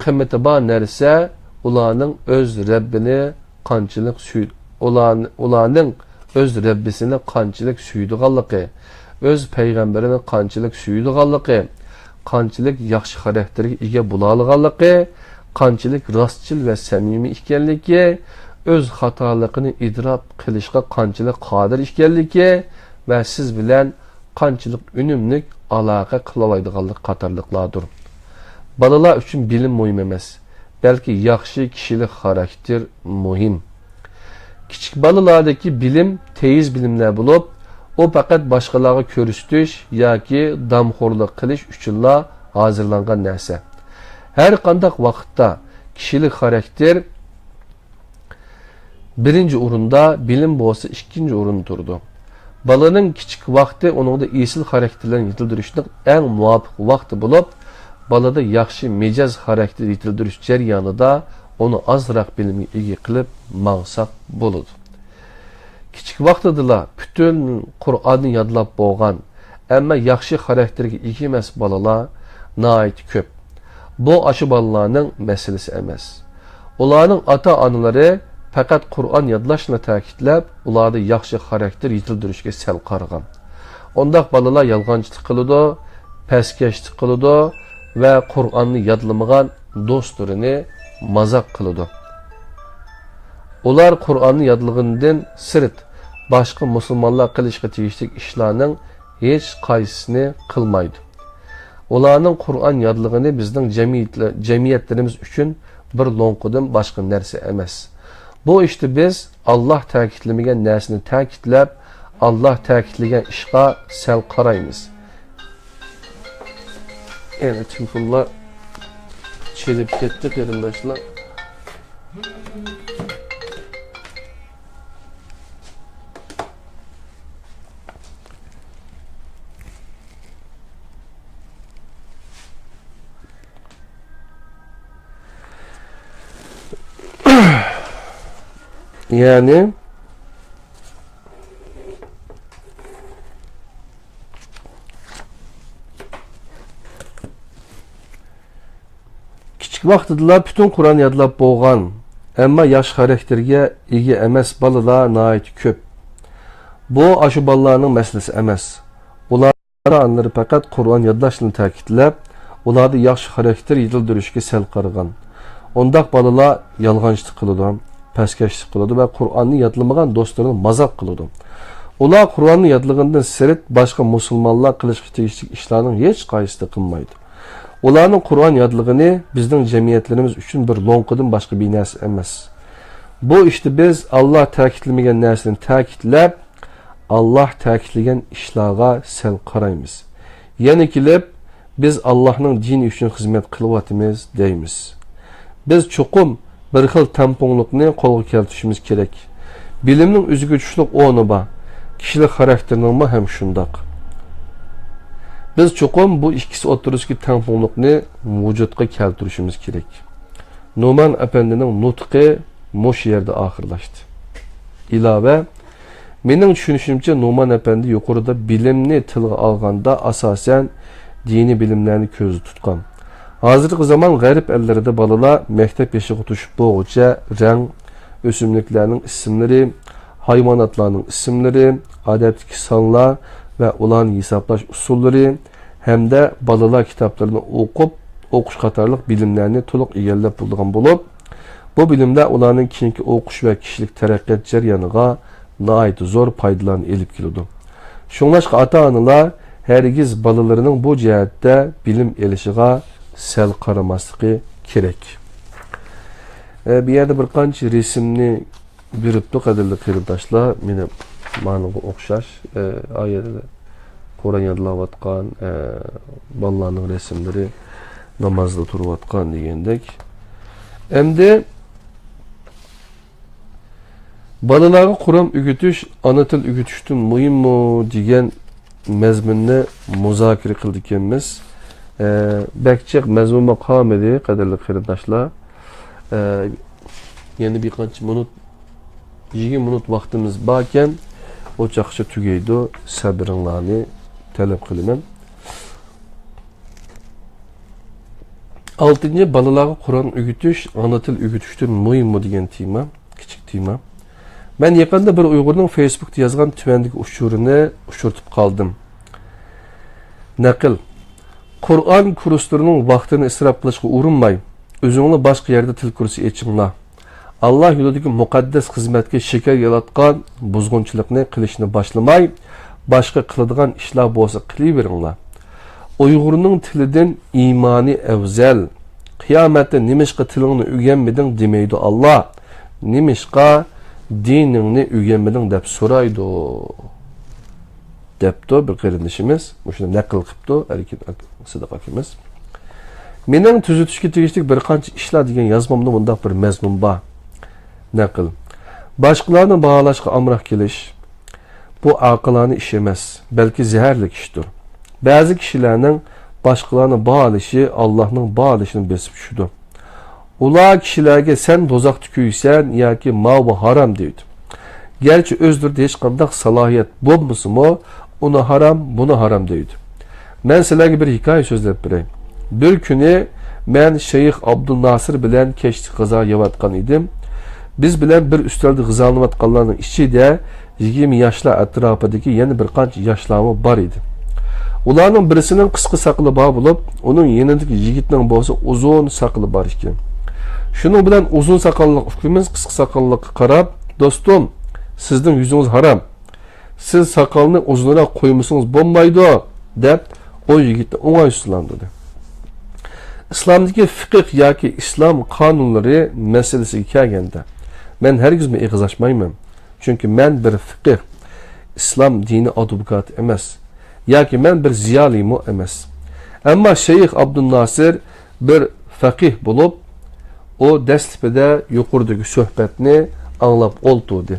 قىممىتى بار نەرسە ئۇلارنىڭ ئۆز رەببىنى قانچىلىك سۆي-، ئۇلار-، ئۇلارنىڭ ئۆز رەببىسىنى قانچىلىك سۆيىدىغانلىقى، ئۆز پەيغەمبىرىنى قانچىلىك سۆيىدىغانلىقى، قانچىلىك ياخشى خاراكتېرگە ئىگە بولالىغانلىقى، قانچىلىك راستچىل ۋە سەمىمىي ئىكەنلىكى، ئۆز خاتالىقىنى ئېتىراپ قىلىشقا قانچىلىك قادىر ئىكەنلىكى ۋە سىز بىلەن قانچىلىك ئۈنۈملۈك ئالاقە قىلالايدىغانلىق قاتارلىقلاردۇر. بالىلار ئۈچۈن بىلىم مۇھىم ئەمەس، بەلكى ياخشى كىشىلىك خاراكتېر مۇھىم. كىچىك بالىلاردىكى بىلىم تېيىز بىلىملەر بولۇپ، ئۇ پەقەت باشقىلارغا كۆرسىتىش ياكى دامخورلۇق قىلىش ئۈچۈنلا ھازىرلانغان نەرسە. ھەر قانداق ۋاقىتتا كىشىلىك خاراكتېر بىرىنچى ئورۇندا، بىلىم بولسا ئىككىنچى ئورۇندا تۇرىدۇ. بالىنىڭ كىچىك ۋاقتى ئۇنىڭدا ئېسىل خاراكتېرلەرنى يېتىلدۈرۈشنىڭ ئەڭ مۇۋاپىق ۋاقتى بولۇپ، بالىدا ياخشى مىجەز خاراكتېر يېتىلدۈرۈش جەريانىدا ئۇنى ئازراق بىلىمگە ئىگە قىلىپ ماڭساق بولىدۇ. كىچىك ۋاقتىدىلا پۈتۈن قۇرئاننى يادلاپ بولغان، ئەمما ياخشى خاراكتېرگە ئىگە ئەمەس بالىلار ناھايىتى كۆپ. بۇ ئاشۇ بالىلارنىڭ مەسىلىسى ئەمەس. ئۇلارنىڭ ئاتا-ئانىلىرى پەقەت قۇرئان يادلاشنى تەكىتلەپ، ئۇلاردا ياخشى خاراكتېر يېتىلدۈرۈشكە سەل قارىغان. ئۇنداق بالىلار يالغانچىلىق قىلىدۇ، پەسكەشلىك قىلىدۇ ۋە قۇرئاننى يادلىمىغان دوستلىرىنى مازاق قىلىدۇ. ئۇلار قۇرئاننى يادلىغىنىدىن سىرت، باشقا مۇسۇلمانلار قىلىشقا تېگىشلىك ئىشلارنىڭ ھېچ قايسىسىنى قىلمايدۇ. ئۇلارنىڭ قۇرئان يادلىغىنى بىزنىڭ جەمئىيەتلە-، جەمئىيەتلىرىمىز ئۈچۈن بىر لوڭقىدىن باشقا نەرسە ئەمەس. بۇ ئىشتا بىز ئاللاھ تەكىتلىمىگەن نەرسىنى تەكىتلەپ، ئاللاھ تەكىتلىگەن ئىشقا سەل قارايمىز. يەنە تېلېفونلار چېلىپ كەتتى، قېرىنداشلار. يەنى كىچىك ۋاقتىدىلا پۈتۈن قۇرئان يادلاپ بولغان، ئەمما ياخشى خاراكتېرگە ئىگە ئەمەس بالىلار ناھايىتى كۆپ. بۇ ئاشۇ بالىلارنىڭ مەسىلىسى ئەمەس. ئۇلار ئاتا-ئانىلىرى پەقەت قۇرئان يادلاشنى تەكىتلەپ، ئۇلاردا ياخشى خاراكتېر يېتىلدۈرۈشكە سەل قارىغان. ئۇنداق بالىلار يالغانچىلىق قىلىدۇ، پەسكەشلىك قىلىدۇ ۋە قۇرئاننى يادلىمىغان دوستلىرىنى مازاق قىلىدۇ. ئۇلار قۇرئاننى يادلىغىنىدىن سىرت باشقا مۇسۇلمانلار قىلىشقا تېگىشلىك ئىشلارنىڭ ھېچ قايسىسىنى قىلمايدۇ. ئۇلارنىڭ قۇرئان يادلىغىنى بىزنىڭ جەمئىيەتلىرىمىز ئۈچۈن بىر لوڭقىدىن باشقا بىر نەرسە ئەمەس. بۇ ئىشتا بىز ئاللاھ تەكىتلىمىگەن نەرسىنى تەكىتلەپ، ئاللاھ تەكىتلىگەن ئىشلارغا سەل قارايمىز. يەنە كېلىپ، بىز ئاللاھنىڭ دىنى ئۈچۈن خىزمەت قىلىۋاتىمىز دەيمىز. بىز چوقۇم بىر خىل تەڭپۇڭلۇقنى قولغا كەلتۈرۈشىمىز كېرەك. بىلىمنىڭ ئۆزىگە چۈشلۈك ئورنى بار. كىشىلىك خاراكتېرنىڭمۇ ھەم شۇنداق. بىز چوقۇم بۇ ئىككىسى ئوتتۇرىسىدىكى تەڭپۇڭلۇقنى ۋۇجۇدقا كەلتۈرۈشىمىز كېرەك. نومان ئەپەندىنىڭ نۇتقى مۇشۇ يەردە ئاخىرلاشتى. ئىلاۋە، مېنىڭ چۈشىنىشىمچە، نومان ئەپەندى يۇقىرىدا بىلىمنى تىلغا ئالغاندا، ئاساسەن، دىنىي بىلىملەرنى كۆزدە تۇتقان. ھازىرقى زامان غەرب ئەللىرىدە بالىلار مەكتەپ يېشىغا توشۇپ بولغۇچە رەڭ، ئۆسۈملۈكلەرنىڭ ئىسىملىرى، ھايۋاناتلارنىڭ ئىسىملىرى، ئادەتتىكى سانلار ۋە ئۇلارنى ھېسابلاش ئۇسۇللىرى ھەمدە بالىلار كىتابلىرىنى ئوقۇپ، ئوقۇش قاتارلىق بىلىملەرنى تولۇق ئىگىلەپ بولىدىغان بولۇپ، بۇ بىلىملەر ئۇلارنىڭ كېيىنكى ئوقۇش ۋە كىشىلىك تەرەققىيات جەريانىغا ناھايىتى زور پايدىلارنى ئېلىپ كېلىدۇ. شۇڭلاشقا ئاتا-ئانىلار ھەرگىز بالىلىرىنىڭ بۇ جەھەتتە بىلىم ئېلىشىغا سەل قارىماسلىقى كېرەك. ئە، بۇ يەردە بىر قانچە رەسىمنى بېرىپتۇ، قەدىرلىك قېرىنداشلار. مېنى مانىڭغا ئوخشاش، ئە، ئايەت، قۇرئان يادلاۋاتقان، ئە، بالىلارنىڭ رەسىملىرى، نامازدا تۇرۇۋاتقان دېگەندەك. ئەمدى بالىلارغا قۇرئان ئۆگىتىش ئانا تىل ئۆگىتىشتىن مۇھىممۇ دېگەن مەزمۇننى مۇزاكىرە قىلىدىكەنمىز. ئە، بەك جىق مەزمۇنمۇ قالمىدى، قەدىرلىك قېرىنداشلار. ئە، يەنە بىر قانچە مىنۇت، يىگىرمە مىنۇت ۋاقتىمىز باركەن، ئۇ چاغقىچە تۈگەيدۇ. سەبرىڭلارنى تەلەپ قىلىمەن. ئالتىنچى، بالىلارغا قۇرئان ئۆگىتىش ئانا تىل ئۆگىتىشتىن مۇھىممۇ دېگەن تېما، كىچىك تېما. مەن يېقىندا بىر ئۇيغۇرنىڭ فېيسبۇكتا يازغان تۆۋەندىكى ئۇچۇرىنى ئۇچرىتىپ قالدىم. نەقىل. قۇرئان كۇرسلىرىنىڭ ۋاقتىنى ئىسراپ قىلىشقا ئۇرۇنماي، ئۆزۈڭلار باشقا يەردە تىل كۇرسى ئېچىڭلار. ئاللا يولىدىكى مۇقەددەس خىزمەتكە شېكەل يالاتقان بۇزغۇنچىلىقنى قىلىشنى باشلىماي، باشقا قىلىدىغان ئىشلار بولسا قىلىۋېرىڭلار. ئۇيغۇرنىڭ تىلىدىن ئىمانى ئەۋزەل. قىيامەتتە نېمىشقا تىلىڭنى ئۆگەنمىدىڭ دېمەيدۇ ئاللا. نېمىشقا دىنىڭنى ئۆگەنمىدىڭ دەپ سورايدۇ. دەپتۇ بىر قېرىندىشىمىز. مۇشۇنى نەقىل قىپتۇ ئەركىن ئاك-، سىدىق ئاكىمىز. مېنىڭ تۈزىتىشكە تېگىشلىك بىر قانچە ئىشلار دېگەن يازمامدا مۇنداق بىر مەزمۇن بار. نەقىل. باشقىلارنى باھالاشقا ئامراق كېلىش، بۇ ئاقىلانە ئىش ئەمەس، بەلكى زەھەرلىك ئىشتۇر. بەزى كىشىلەرنىڭ باشقىلارنى باھالىشى ئاللاھنىڭ باھالىشىنى بېسىپ چۈشىدۇ. ئۇلار كىشىلەرگە سەن دوزاختا كۆيىسەن ياكى ماۋۇ ھارام دەيدۇ. گەرچە ئۆزلىرىدە ھېچقانداق سالاھىيەت بولمىسىمۇ، ئۇنى ھارام، بۇنى ھارام دەيدۇ. مەن سىلەرگە بىر ھېكايە سۆزلەپ بېرەي. بىر كۈنى مەن شەيخ ئابدۇلناسىر بىلەن كەچلىك غىزا يەۋاتقان ئىدىم. بىز بىلەن بىر ئۈستەلدە غىزالىنىۋاتقانلارنىڭ ئىچىدە يىگىرمە ياشلار ئەتراپىدىكى يەنە بىر قانچە ياشلارمۇ بار ئىدى. ئۇلارنىڭ بىرسىنىڭ قىسقا ساقىلى بار بولۇپ، ئۇنىڭ يېنىدىكى يىگىتنىڭ بولسا ئۇزۇن ساقىلى بار ئىكەن. شۇنىڭ بىلەن ئۇزۇن ساقاللىق ئۇكىمىز قىسقا ساقاللىققا قاراپ، «دوستۇم، سىزنىڭ يۈزىڭىز ھارام. سىز ساقالنى ئۇزۇنراق قويمىسىڭىز بولمايدۇ» دەپ، ئۇ يىگىتنى ئوڭايسىزلاندۇردى. ئىسلامدىكى فىقىھ ياكى ئىسلام قانۇنلىرى مەسىلىسىگە كەلگەندە، مەن ھەرگىزمۇ ئېغىز ئاچمايمەن. چۈنكى مەن بىر فىقىھ، ئىسلام دىنى ئادۋوكاتى ئەمەس. ياكى مەن بىر زىيالىيمۇ ئەمەس. ئەمما شەيخ ئابدۇنناسىر بىر فەقىھ بولۇپ، ئۇ دەسلىپىدە يۇقىرىدىكى سۆھبەتنى ئاڭلاپ ئولتۇردى.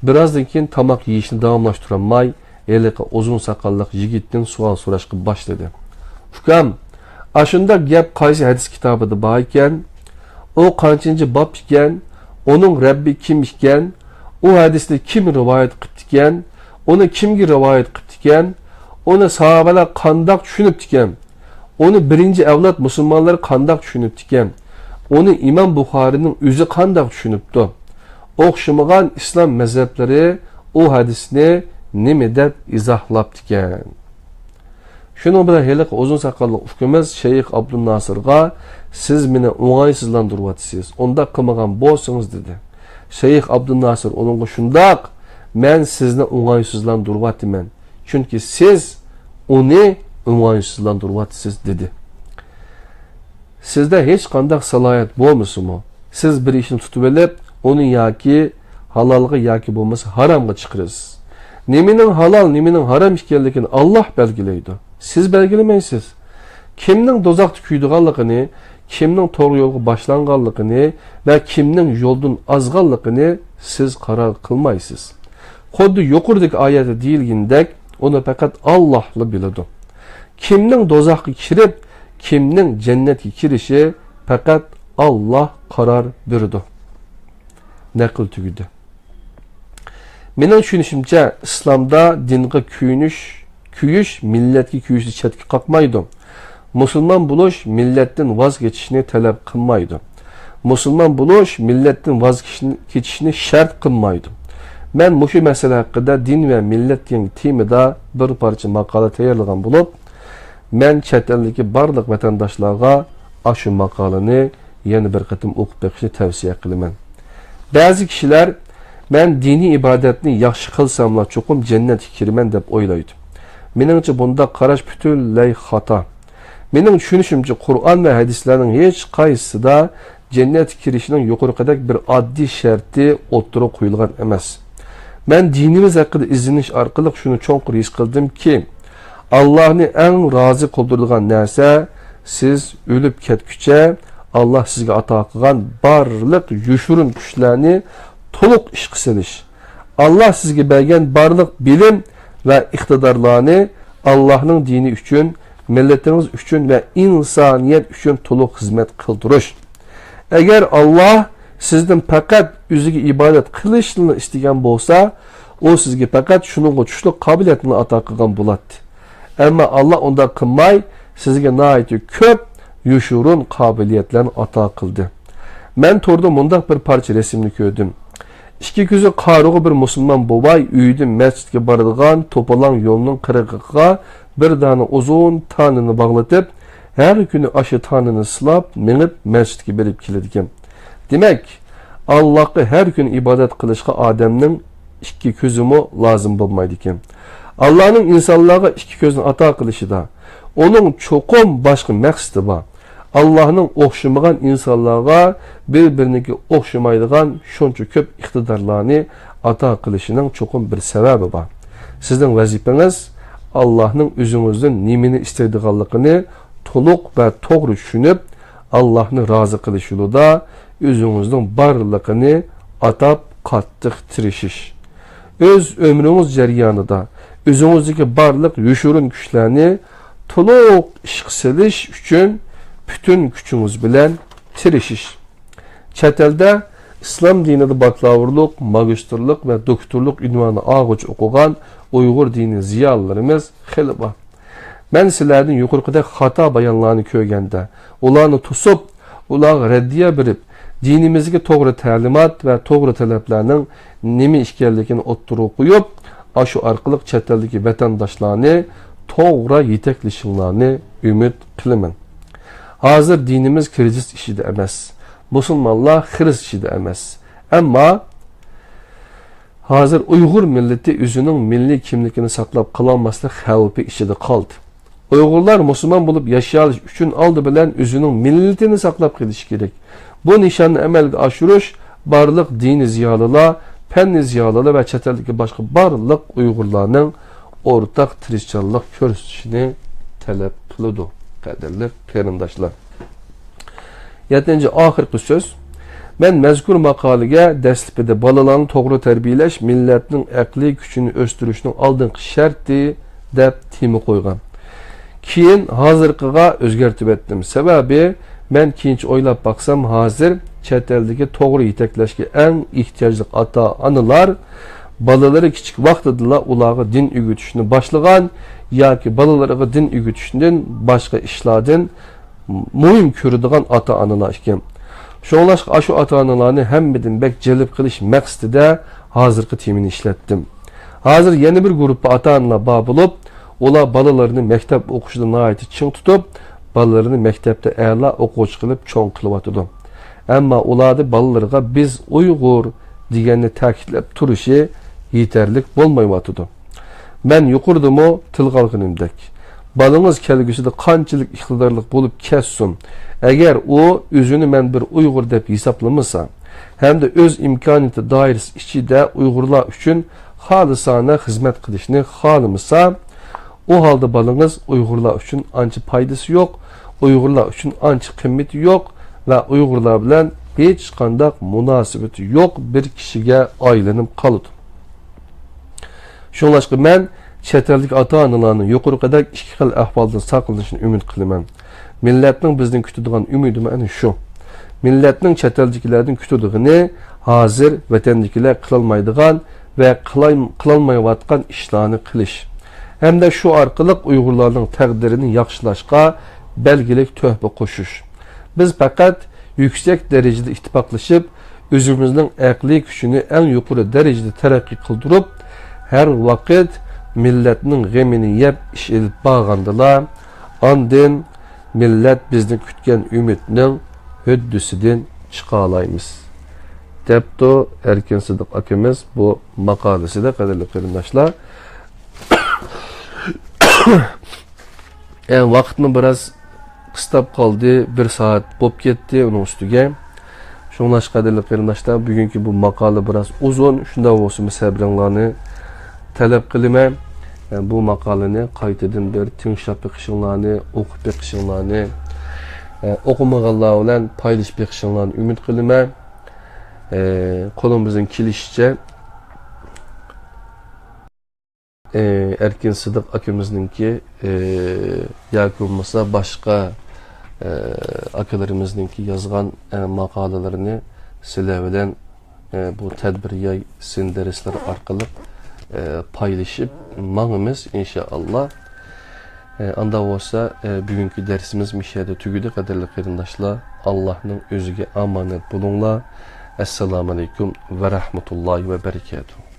بىرازدىن كېيىن تاماق يېيىشنى داۋاملاشتۇرالماي، ھېلىقى ئۇزۇن ساقاللىق يىگىتتىن سوئال سوراشقا باشلىدى. «ئۇكام، ئاشۇنداق گەپ قايسى ھەدىس كىتابىدا بار ئىكەن؟ ئۇ قانچىنچى باب ئىكەن؟ ئۇنىڭ رەببى كىم ئىكەن؟ ئۇ ھەدىسنى كىم رىۋايەت قىپتىكەن؟ ئۇنى كىمگە رىۋايەت قىپتىكەن؟ ئۇنى ساھابىلەر قانداق چۈشىنىپتىكەن؟ ئۇنى بىرىنچى ئەۋلاد مۇسۇلمانلار قانداق چۈشىنىپتىكەن؟ ئۇنى ئىمام بۇخارىنىڭ ئۆزى قانداق چۈشىنىپتۇ؟ ئوخشىمىغان ئىسلام مەزھەپلىرى ئۇ ھەدىسنى نېمە دەپ ئىزاھلاپتىكەن؟» شۇنىڭ بىلەن ھېلىقى ئۇزۇن ساقاللىق ئۇكىمىز شەيخ ئابدۇنناسىرغا، «سىز مېنى ئوڭايسىزلاندۇرۇۋاتىسىز، ئۇنداق قىلمىغان بولسىڭىز» دېدى. شەيخ ئابدۇناسىر ئۇنىڭغا، «شۇنداق، مەن سىزنى ئوڭايسىزلاندۇرۇۋاتىمەن، چۈنكى سىز ئۇنى ئوڭايسىزلاندۇرۇۋاتىسىز» دېدى. سىزدە ھېچقانداق سالاھىيەت بولمىسىمۇ، سىز بىر ئىشنى تۇتۇۋېلىپ، ئۇنى ياكى ھالالغا ياكى بولمىسا ھارامغا چىقىرىسىز. نېمىنىڭ ھالال، نېمىنىڭ ھارام ئىكەنلىكىنى ئاللاھ بەلگىلەيدۇ. سىز بەلگىلىمەيسىز. كىمنىڭ دوزاختا كۆيىدىغانلىقىنى، كىمنىڭ توغرا يولغا باشلانغانلىقىنى ۋە كىمنىڭ يولدىن ئازغانلىقىنى سىز قارار قىلمايسىز. خۇددى يۇقىرىدىكى ئايەتتە دېيىلگىنىدەك، ئۇنى پەقەت ئاللاھلا بىلىدۇ. كىمنىڭ دوزاخقا كىرىپ، كىمنىڭ جەننەتكە كىرىشى پەقەت ئاللاھ قارار بېرىدۇ. نەقىل تۈگىدى. مېنىڭ چۈشىنىشىمچە، ئىسلامدا دىنغا كۆيۈنۈش، كۆيۈش مىللەتكە كۆيۈشنى چەتكە قاقمايدۇ. مۇسۇلمان بولۇش مىللەتتىن ۋاز كېچىشنى تەلەپ قىلمايدۇ. مۇسۇلمان بولۇش مىللەتتىن ۋاز كېچىشنى، كېچىشنى شەرت قىلمايدۇ. مەن مۇشۇ مەسىلە ھەققىدە دىن ۋە مىللەت دېگەن تېمىدا بىر پارچە ماقالە تەييارلىغان بولۇپ، مەن چەت ئەلدىكى بارلىق ۋەتەنداشلارغا ئاشۇ ماقالىنى يەنە بىر قېتىم ئوقۇپ بېقىشنى تەۋسىيە قىلىمەن. بەزى كىشىلەر، مەن دىنىي ئىبادەتنى ياخشى قىلساملا چوقۇم جەننەتكە كىرىمەن دەپ ئويلايدۇ. مېنىڭچە بۇنداق قاراش پۈتۈنلەي خاتا. مېنىڭ چۈشىنىشىمچە، قۇرئان ۋە ھەدىسلەرنىڭ ھېچقايسىسىدا جەننەتكە كىرىشنىڭ يۇقىرىقىدەك بىر ئاددىي شەرتى ئوتتۇرىغا قويۇلغان ئەمەس. مەن دىنىمىز ھەققىدە ئىزدىنىش ئارقىلىق شۇنى چوڭقۇر ھېس قىلدىمكى، ئاللاھنى ئەڭ رازى قىلدۇرىدىغان نەرسە، سىز ئۆلۈپ كەتكۈچە ئاللاھ سىزگە ئاتا قىلغان بارلىق يوشۇرۇن كۈچلەرنى تولۇق ئىشقا سېلىش. ئاللاھ سىزگە بەرگەن بارلىق بىلىم ۋە ئىقتىدارلارنى ئاللاھنىڭ دىنى ئۈچۈن، مىللىتىڭىز ئۈچۈن ۋە ئىنسانىيەت ئۈچۈن تولۇق خىزمەت قىلدۇرۇش. ئەگەر ئاللاھ سىزدىن پەقەت ئۆزىگە ئىبادەت قىلىشنىلا ئىستىگەن بولسا، ئۇ سىزگە پەقەت شۇنىڭغا چۈشلۈك قابىلىيەتنىلا ئاتا قىلغان بولاتتى. ئەمما ئاللاھ ئۇنداق قىلماي، سىزگە ناھايىتى كۆپ يوشۇرۇن قابىلىيەتلەرنى ئاتا قىلدى. مەن توردا مۇنداق بىر پارچە رەسىمنى كۆردۈم. ئىككى كۆزى قارىغۇ بىر مۇسۇلمان بوۋاي ئۆيىدىن مەسچىتكە بارىدىغان توپىلاڭ يولنىڭ قىرغىقىغا بىر دانە ئۇزۇن تانىنى باغلىتىپ، ھەر كۈنى ئاشۇ تانىنى سىلاپ مېڭىپ مەسچىتكە بېرىپ كېلىدىكەن. دېمەك، ئاللاھقا ھەر كۈنى ئىبادەت قىلىشقا ئادەمنىڭ ئىككى كۆزىمۇ لازىم بولمايدىكەن. ئاللاھنىڭ ئىنسانلارغا ئىككى كۆزنى ئاتا قىلىشىدا، ئۇنىڭ چوقۇم باشقا مەقسىتى بار. ئاللاھنىڭ ئوخشىمىغان ئىنسانلارغا بىر-بىرىنىڭكى ئوخشىمايدىغان شۇنچە كۆپ ئىقتىدارلارنى ئاتا قىلىشىنىڭ چوقۇم بىر سەۋەبى بار. سىزنىڭ ۋەزىپىڭىز ئاللاھنىڭ ئۆزىڭىزدىن نېمىنى ئىستەيدىغانلىقىنى تولۇق ۋە توغرا چۈشىنىپ، ئاللاھنى رازى قىلىش يولىدا ئۆزىڭىزنىڭ بارلىقىنى ئاتاپ قاتتىق تىرىشىش. ئۆز ئۆمرىڭىز جەريانىدا ئۆزىڭىزدىكى بارلىق يوشۇرۇن كۈچلەرنى تولۇق ئىشقا سېلىش ئۈچۈن پۈتۈن كۈچىڭىز بىلەن تىرىشىش. چەت ئەلدە ئىسلام دىنىدا باكلاۋۇرلۇق، ماگىستىرلىق ۋە دوكتورلۇق ئۇنۋانى ئالغۇچە ئوقۇغان ئۇيغۇر دىنىي زىيالىيلىرىمىز خېلى بار. مەن سىلەردىن يۇقىرىقىدەك خاتا بايانلارنى كۆرگەندە، ئۇلارنى توسۇپ، ئۇلارغا رەددىيە بېرىپ، دىنىمىزدىكى توغرا تەلىمات ۋە توغرا تەلەپلەرنىڭ نېمە ئىكەنلىكىنى ئوتتۇرىغا قويۇپ، ئاشۇ ئارقىلىق چەت ئەلدىكى ۋەتەنداشلارنى توغرا يېتەكلىشىڭلارنى ئۈمىد قىلىمەن. ھازىر دىنىمىز كىرىزىس ئىچىدە ئەمەس. مۇسۇلمانلار خىرىس ئىچىدە ئەمەس. ئەمما ھازىر ئۇيغۇر مىللىتى ئۆزىنىڭ مىللىي كىملىكىنى ساقلاپ قالالماسلىق خەۋپى ئىچىدە قالدى. ئۇيغۇرلار مۇسۇلمان بولۇپ ياشىيالىش ئۈچۈن ئالدى بىلەن ئۆزىنىڭ مىللىتىنى ساقلاپ قېلىشى كېرەك. بۇ نىشاننى ئەمەلگە ئاشۇرۇش بارلىق دىنىي زىيالىيلار، پەننىي زىيالىيلار ۋە چەت ئەلدىكى باشقا بارلىق ئۇيغۇرلارنىڭ ئورتاق تىرىشچانلىق كۆرسىتىشىنى تەلەپ قىلىدۇ، قەدىرلىك قېرىنداشلار. يەتتىنچى، ئاخىرقى سۆز. مەن مەزكۇر ماقالىگە دەسلىپىدە بالىلارنى توغرا تەربىيەلەش مىللەتنىڭ ئەقلىي كۈچىنى ئۆستۈرۈشنىڭ ئالدىنقى شەرتى دەپ تېما قويغان. كېيىن ھازىرقىغا ئۆزگەرتىۋەتتىم. سەۋەبى، مەن كېيىنچە ئويلاپ باقسام، ھازىر چەت ئەلدىكى توغرا يېتەكلەشكە ئەڭ ئېھتىياجلىق ئاتا-ئانىلار بالىلىرى كىچىك ۋاقتىدىلا ئۇلارغا دىن ئۆگىتىشنى باشلىغان ياكى بالىلىرىغا دىن ئۆگىتىشتىن باشقا ئىشلاردىن مۇھىم كۆرىدىغان ئاتا-ئانىلار ئىكەن. شۇڭلاشقا ئاشۇ ئاتا-ئانىلارنى ھەممىدىن بەك جەلپ قىلىش مەقسىتىدە ھازىرقى تېمىنى ئىشلەتتىم. ھازىر يەنە بىر گۇرۇپپا ئاتا-ئانىلار بار بولۇپ، ئۇلار بالىلىرىنى مەكتەپ ئوقۇشىدا ناھايىتى چىڭ تۇتۇپ، بالىلىرىنى مەكتەپتە ئەلا ئوقۇغۇچى قىلىپ چوڭ قىلىۋاتىدۇ. ئەمما ئۇلاردا بالىلىرىغا «بىز ئۇيغۇر» دېگەننى تەكىتلەپ تۇرۇشى يېتەرلىك بولمايۋاتىدۇ. مەن يۇقىرىدىمۇ تىلغا ئالغىنىمدەك، بالىڭىز كەلگۈسىدە قانچىلىك ئىقتىدارلىق بولۇپ كەتسۇن، ئەگەر ئۇ ئۆزىنى «مەن بىر ئۇيغۇر» دەپ ھېسابلىمىسا ھەمدە ئۆز ئىمكانىيىتى دائىرىسى ئىچىدە ئۇيغۇرلار ئۈچۈن خالىسانە خىزمەت قىلىشنى خالىمىسا، ئۇ ھالدا بالىڭىز ئۇيغۇرلار ئۈچۈن ئانچە پايدىسى يوق، ئۇيغۇرلار ئۈچۈن ئانچە قىممىتى يوق ۋە ئۇيغۇرلار بىلەن ھېچقانداق مۇناسىۋىتى يوق بىر كىشىگە ئايلىنىپ قالىدۇ. شۇڭلاشقا مەن چەت ئەلدىكى ئاتا-ئانىلارنىڭ يۇقىرىقىدەك ئىككى خىل ئەھۋالدىن ساقلىنىشىنى ئۈمىد قىلىمەن. مىللەتنىڭ بىزدىن كۈتىدىغان ئۈمىدىمۇ ئەنە شۇ. مىللەتنىڭ چەت ئەلدىكىلەردىن كۈتىدىغىنى ھازىر ۋەتەندىكىلەر قىلالمايدىغان ۋە قىلاي-، قىلالمايۋاتقان ئىشلارنى قىلىش ھەمدە شۇ ئارقىلىق ئۇيغۇرلارنىڭ تەقدىرىنى ياخشىلاشقا بەلگىلىك تۆھپە قوشۇش. بىز پەقەت يۈكسەك دەرىجىدە ئىتتىپاقلىشىپ، ئۆزىمىزنىڭ ئەقلىي كۈچىنى ئەڭ يۇقىرى دەرىجىدە تەرەققىي قىلدۇرۇپ، ھەر ۋاقىت مىللەتنىڭ غېمىنى يەپ ئىش ئېلىپ بارغاندىلا، ئاندىن مىللەت بىزدىن كۈتكەن ئۈمىدنىڭ ھۆددىسىدىن چىقالايمىز، دەپتۇ ئەركىن سىدىق ئاكىمىز بۇ ماقالىسىدە، قەدىرلىك قېرىنداشلار. ئە، ۋاقىتمۇ بىراز قىستاپ قالدى، بىر سائەت بولۇپ كەتتى ئۇنىڭ ئۈستىگە. شۇڭلاشقا، قەدىرلىك قېرىنداشلار، بۈگۈنكى بۇ ماقالە بىراز ئۇزۇن، شۇنداق بولسىمۇ سەبرىڭلارنى تەلەپ قىلىمەن. ئە، بۇ ماقالىنى قايتىدىن بىر تىڭشاپ بېقىشىڭلارنى، ئوقۇپ بېقىشىڭلارنى، ئە، ئوقۇمىغانلار بىلەن پايلىشىپ بېقىشىڭلارنى ئۈمىد قىلىمەن. ئە، قولىمىزدىن كېلىشىچە، ئە، ئەركىن سىدىق ئاكىمىزنىڭكى، ئە، ياكى بولمىسا باشقا، ئە، ئاكىلىرىمىزنىڭكى يازغان، ئە، ماقالىلىرىنى سىلەر بىلەن، ئە، بۇ تەدبىر ياي سىن دەرسلىرى ئارقىلىق، ئە، پايلىشىپ ماڭىمىز، ئىنشائاللا. ئە، ئاندا بولسا، ئە، بۈگۈنكى دەرسىمىز مۇشۇ يەردە تۈگىدى، قەدىرلىك قېرىنداشلار. ئاللانىڭ ئۆزىگە ئامانەت بولۇڭلار. ئەسسالامۇئەلەيكۇم ۋە رەھمەتۇللاھى ۋە بەرىكاتۇھ.